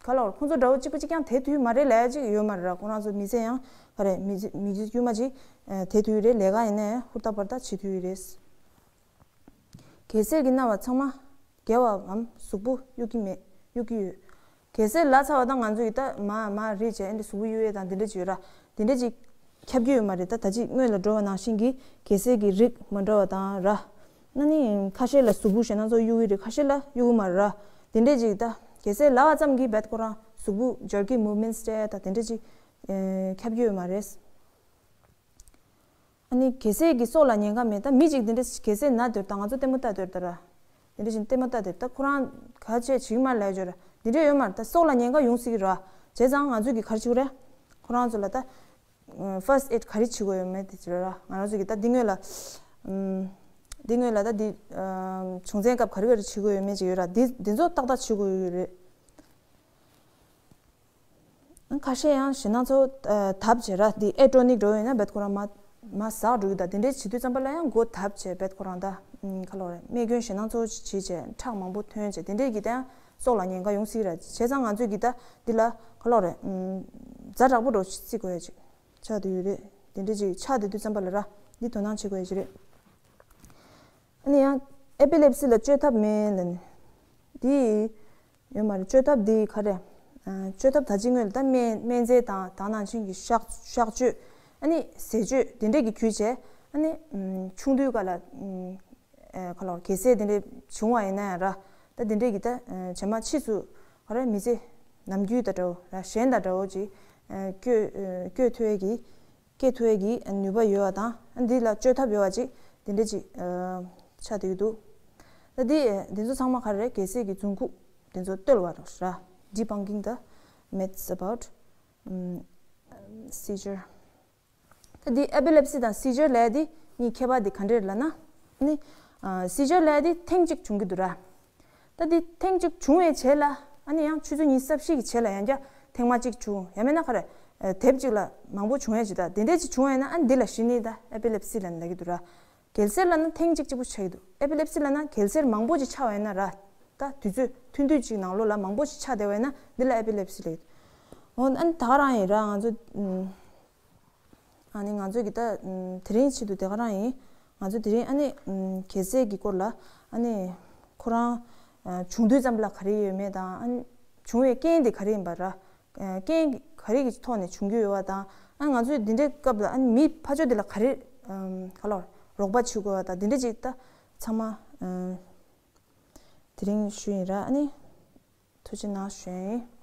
ག་ལོར་ཁོང་ཚོ་འདྲ་བོ་གཅིག་པ་གཅིག་རྐྱང་དེ་དུས་མ་རེད་ལབ་ཡ་ཅིག་ཡོད་མ་རེད་ར། ཁོ་རང་ཚོ་མི་ཚེ་ཡང་ག་རེ་མི་ཚེ་མི་ཚེ་དཀྱུས་མ་ཅིག་དེ་དུས་རེད། ལས་ཀ་ཡིན་ན་ཡང་ཧུར་ཐག་པར་ཐག་བྱེད་དུས་རེད། གལ་སྲིད་ཀྱི་རྣ་བ་ཚང་མ་དགེ་བའམ་གཟུགས་པོ་གཡུག་གི་མེད། གཡུག་གི་ཡོད། གལ་སྲིད་ལབ་ཚར་བ་དང་ང་ཚོ་ཡི་ད་མ་མ་རེད་བྱས་ཨེ་འདྲ་གཟུགས་པོ་གཡུག་ཡས་དང་དེ་འདྲ་ཅིག་ཡོད་ར། དེ་འདྲ་ཅིག་ཁྱབ་ཀྱི་ཡོད་མ་རེད། ད་ད་ཅིག་སྔོན་ལ་འགྲོ་བ་ནང་བཞིན་གྱི་གལ་སྲིད་ཀྱི་རིགས་མ་འདྲ་བ་དང་ར། ཨ་ནི་ཁ་ཤས་ལ་གཟུགས་པོ་ཞེད་སྣང་ཚོ་གཡུག་གི་རེད། ཁ་ཤས་ལ་གཡུག་གི་མ་རེད་ར། དེ་འདྲ་ཅིག་ད་གལ་སྲིད་ལབ་པ་ཙམ་གྱིས་བད་ཁོ་རང་གཟུགས་པོ་jerky movements སྤྲད་ད་དེ་འདྲ་ཅིག་ཁྱབ་ཀྱི་ཡོད་མ་རེད། ཨ་ནི་གལ་སྲིད་ཀྱི་སྲོག་ལ་ཉེན་ཁ་མེད། ད་མི་གཅིག་འདི་འདྲ་གལ་སྲིད་ན་འདོད། ད་ང་ཚོ་ལྟད་མོ་ལྟ་འདོད་ད་ར། འདི་འདྲ་བཞིན་ལྟད་མོ་ལྟ་འདོད་ད་ཁོ་རང་ག་བྱས་བྱིག་མ་ལས་འབྱོར་འདི་འདྲ་ཡོད་མ་རེད། ད་སྲོག་ལ་ཉེན་ཁ་ཡོང་སྲིད་ཀྱི་ར། བྱས་ཙང་ང་ཚོས་ཀྱི་ག་རེ་བྱེད་དགོས་རེད། ཁོ་རང་ཚོ་ལ་ད་first aid ག་རེ་བྱེད་དགོས་ཡོད་མེད་དེ་བྱེད་ར། ང་རང་ཚོ་གི་ད་འདི་སྔོན་ལ་ཨམ། འདི་སྔོན་ལ་ད་འདི་ཨམ། བྱུང་ཚན་སྐབས་ག་རེ་ག་རེ་བྱེད་དགོས་ཡོད་མེད་ཅིག་ཡོད་ར། འདི་འདི་ཚོ་ཏག་ཏག་བྱེད་དགོས་ཡོད་རེད། ཁ་ཤས་ཡང་ཞེད་སྣང་ཚོ་ཨ། དབ་བྱེད་ར། འདི་ཨེ་ཊོ་ནིག་འགྲོ་ཡོད་ན་རྦད་ཁོ་རང་མ་མ་ཟག་འགྲོ་གི། ད་དེ་འདྲའི་བྱེད་དུས་ཙམ་པ་ལ་ཡང་མགོ་དབ་བྱས་རྦད་ཁོ་རང་ད་ཨམ། ག་ལབ་རེད། རྨས་སྐྱོན་ཞེད་སྣང་ཚོ་བྱེད་བྱས་ཁྲག་མང་པོ་ཐོན་བྱས་དེ་འདྲའི་གི་ད་ཡང་སྲོག་ལ་ཉེན་ཁ་ཡོང་སྲིད་ར། བྱས་ཙང་ང་ཚོས་གི་ད་འདི་ལ་ག་ལབ་རེད། ཨམ། ཛ་དྲག་པོ་འགྲོ་བྱེད་དགོས་ཡ་ཅིག་ཆགས་བསྡད་ཡོད་རེད། དེ་འདྲ་ཅིག་ཆགས་བསྡད་དུས་ཙམ་པ་ལ་ར་འདི་དོ་སྣང་བྱེད་དགོས་ཡ་ཅིག་རེད། ཨ་ནི་ཡང་ཨེ་པི་ལེབ་སི་ལ་བཅོས་ཐབས་མེད་ལབ་ནས། འདི་ཡོད་མ་རེད། བཅོས་ཐབས་འདི་ག་རེ། ཨ། བཅོས་ཐབས་ད་ཅི་སྔོན་ལ་ད་སྨན་སྨན་རྫས་དང་དེ་ནང་བཞིན་གྱི་གཤག་གཤག་བཅོས། ཨ་ནི་ཟས་སྤྱོད་དེ་འདྲས་ཀྱི་བརྒྱུད་བྱས། ཨ་ནི་ཨམ། ཆུང་དུས་སྐབས་ལ་ཨམ། ཨ། ག་ལབ་རེད། གལ་སྲིད་དེ་འདྲས་བྱུང་བ་ཡིན་ན་ཡང་ར། ད་དེ་འདྲས་ཀྱི་ད་ཨ། རྗེས་མ་ཕྱིས་སུ་ག་རེ་མི་ཚེ་ནམ་རྒྱུན་དང་འདྲ་བོ་ར། གཞན་དང་འདྲ་བོ་ཅིག་ཨ། བསྐྱོད་ཨ། བསྐྱོད་ཐུབ་ཡས་ཀྱི་སྐྱེ་ཐུབ་ཡས་ཀྱི་ནུས་པ་ཡོད་པ་དང་། འདི་ལ་བཅོས་ཐབས་ཡོད་པ་ཅིག་དེ་འདྲ་ཅིག་ཨ། ཆགས་བསྡད་ཀྱི་འདུག་ད་འདི་འདི་ཚོ་ཚང་མ་ག་རེ་རེད། གལ་སྲིད་ཀྱི་རྫུན་རྐུབ་འདི་ཚོ་བརྟོལ་བ་རེད་ར། Debunking the myths about ཨམ། seizure. ད་འདི་ཨེ་པི་ལེབ་སི་དང་སི་ཇར་ལབ་ཡ་འདི་གཉིས་ཁྱད་པར་འདི་ག་འདྲ་རེད་ལབ་ན། ཨ་ནི་ཨ། སི་ཇར་ལབ་ཡ་འདི་ཐེངས་གཅིག་བྱུང་གི་འདུག་ར། ད་འདི་ཐེངས་གཅིག་བྱུང་བའི་རྗེས་ལ་ཨ་ནི་ཡང་ཆུ་ཚོད་ཉི་ཤུ་རྩ་བཞི་གི་རྗེས་ལ་ཡང་བསྐྱར་ཐེངས་མ་གཅིག་བྱུང་ཡང་མིན་ན་ག་རེ། ཨ། དེབ་གཅིག་ལ་མང་པོ་བྱུང་ཡ་ཅིག་ད་དེ་འདྲས་ཅིག་བྱུང་བ་ཡིན་ན་ཨ་ནི་འདི་ལ་གཞི་ནས་ད་ཨེ་པི་ལེབ་སི་ལབ་ནས་ལབ་ཀྱི་འདུག་ར། གལ་སྲིད་ལབ་ན་ཐེངས་གཅིག་གཅིག་པོ་ཆགས་ཀྱི་འདུག་ཨེ་པི་ལེབ་སི་ལབ་ན་གལ་སྲིད་མང་པོ་ཅིག་ཆགས་པ་ཡིན་ན་ར། ད་དུས་ཚོད་ཐུང་ཐུང་ཅིག་ནང་ལོགས་ལ་མང་པོ་ཅིག་ཆགས་བསྡད་པ་ཡིན་ན་འདི་ལ་ཨེ་པི་ལེབ་སི་ལབ་ཀྱི་འདུག་འོ་ཨ་ནི་ད་ག་རང་ཡིན་ར། ང་ཚོ་ཨམ། ཨ་ནི་ང་ཚོ་གི་ད་ཨམ། དེ་རིང་ཆེད་དུ་དེ་ག་རང་ཡིན། ང་ཚོ་དེ་རིང་ཨ་ནི་ཨམ། གལ་སྲིད་ཀྱི་སྐོར་ལ་ཨ་ནི་ཁོ་རང་ཨ། བྱུང་དུས་ཙམ་པ་ལ་ག་རེ་ཡོད་མེད་དང་། ཨ་ནི་བྱུང་བའི་རྐྱེན་དེ་ག་རེ་ཡིན་པ་ར། ཨ། རྐྱེན་ག་རེ་གི་ཐོག་ནས་བྱུང་རྒྱུ་ཡོད་པ་དང་། ཨ་ནི་ང་ཚོས་འདི་འདྲའི་སྐབས་ལ་ཨ་ནི་མི་ཕར་ཕྱོགས་འདི་ལ་ག་རེ་ཨམ། ག་ལབ་རོགས་པ་བྱེད་དགོས་པ་དང་འདི་འདྲ་ཅིག་ད་ཚང་མ་ཨམ། དེ་རིང་ཞུས་ཡིན་ར། ཨ་ནི་ཐུགས་རྗེ་གནང་ཞུ་ཡིན།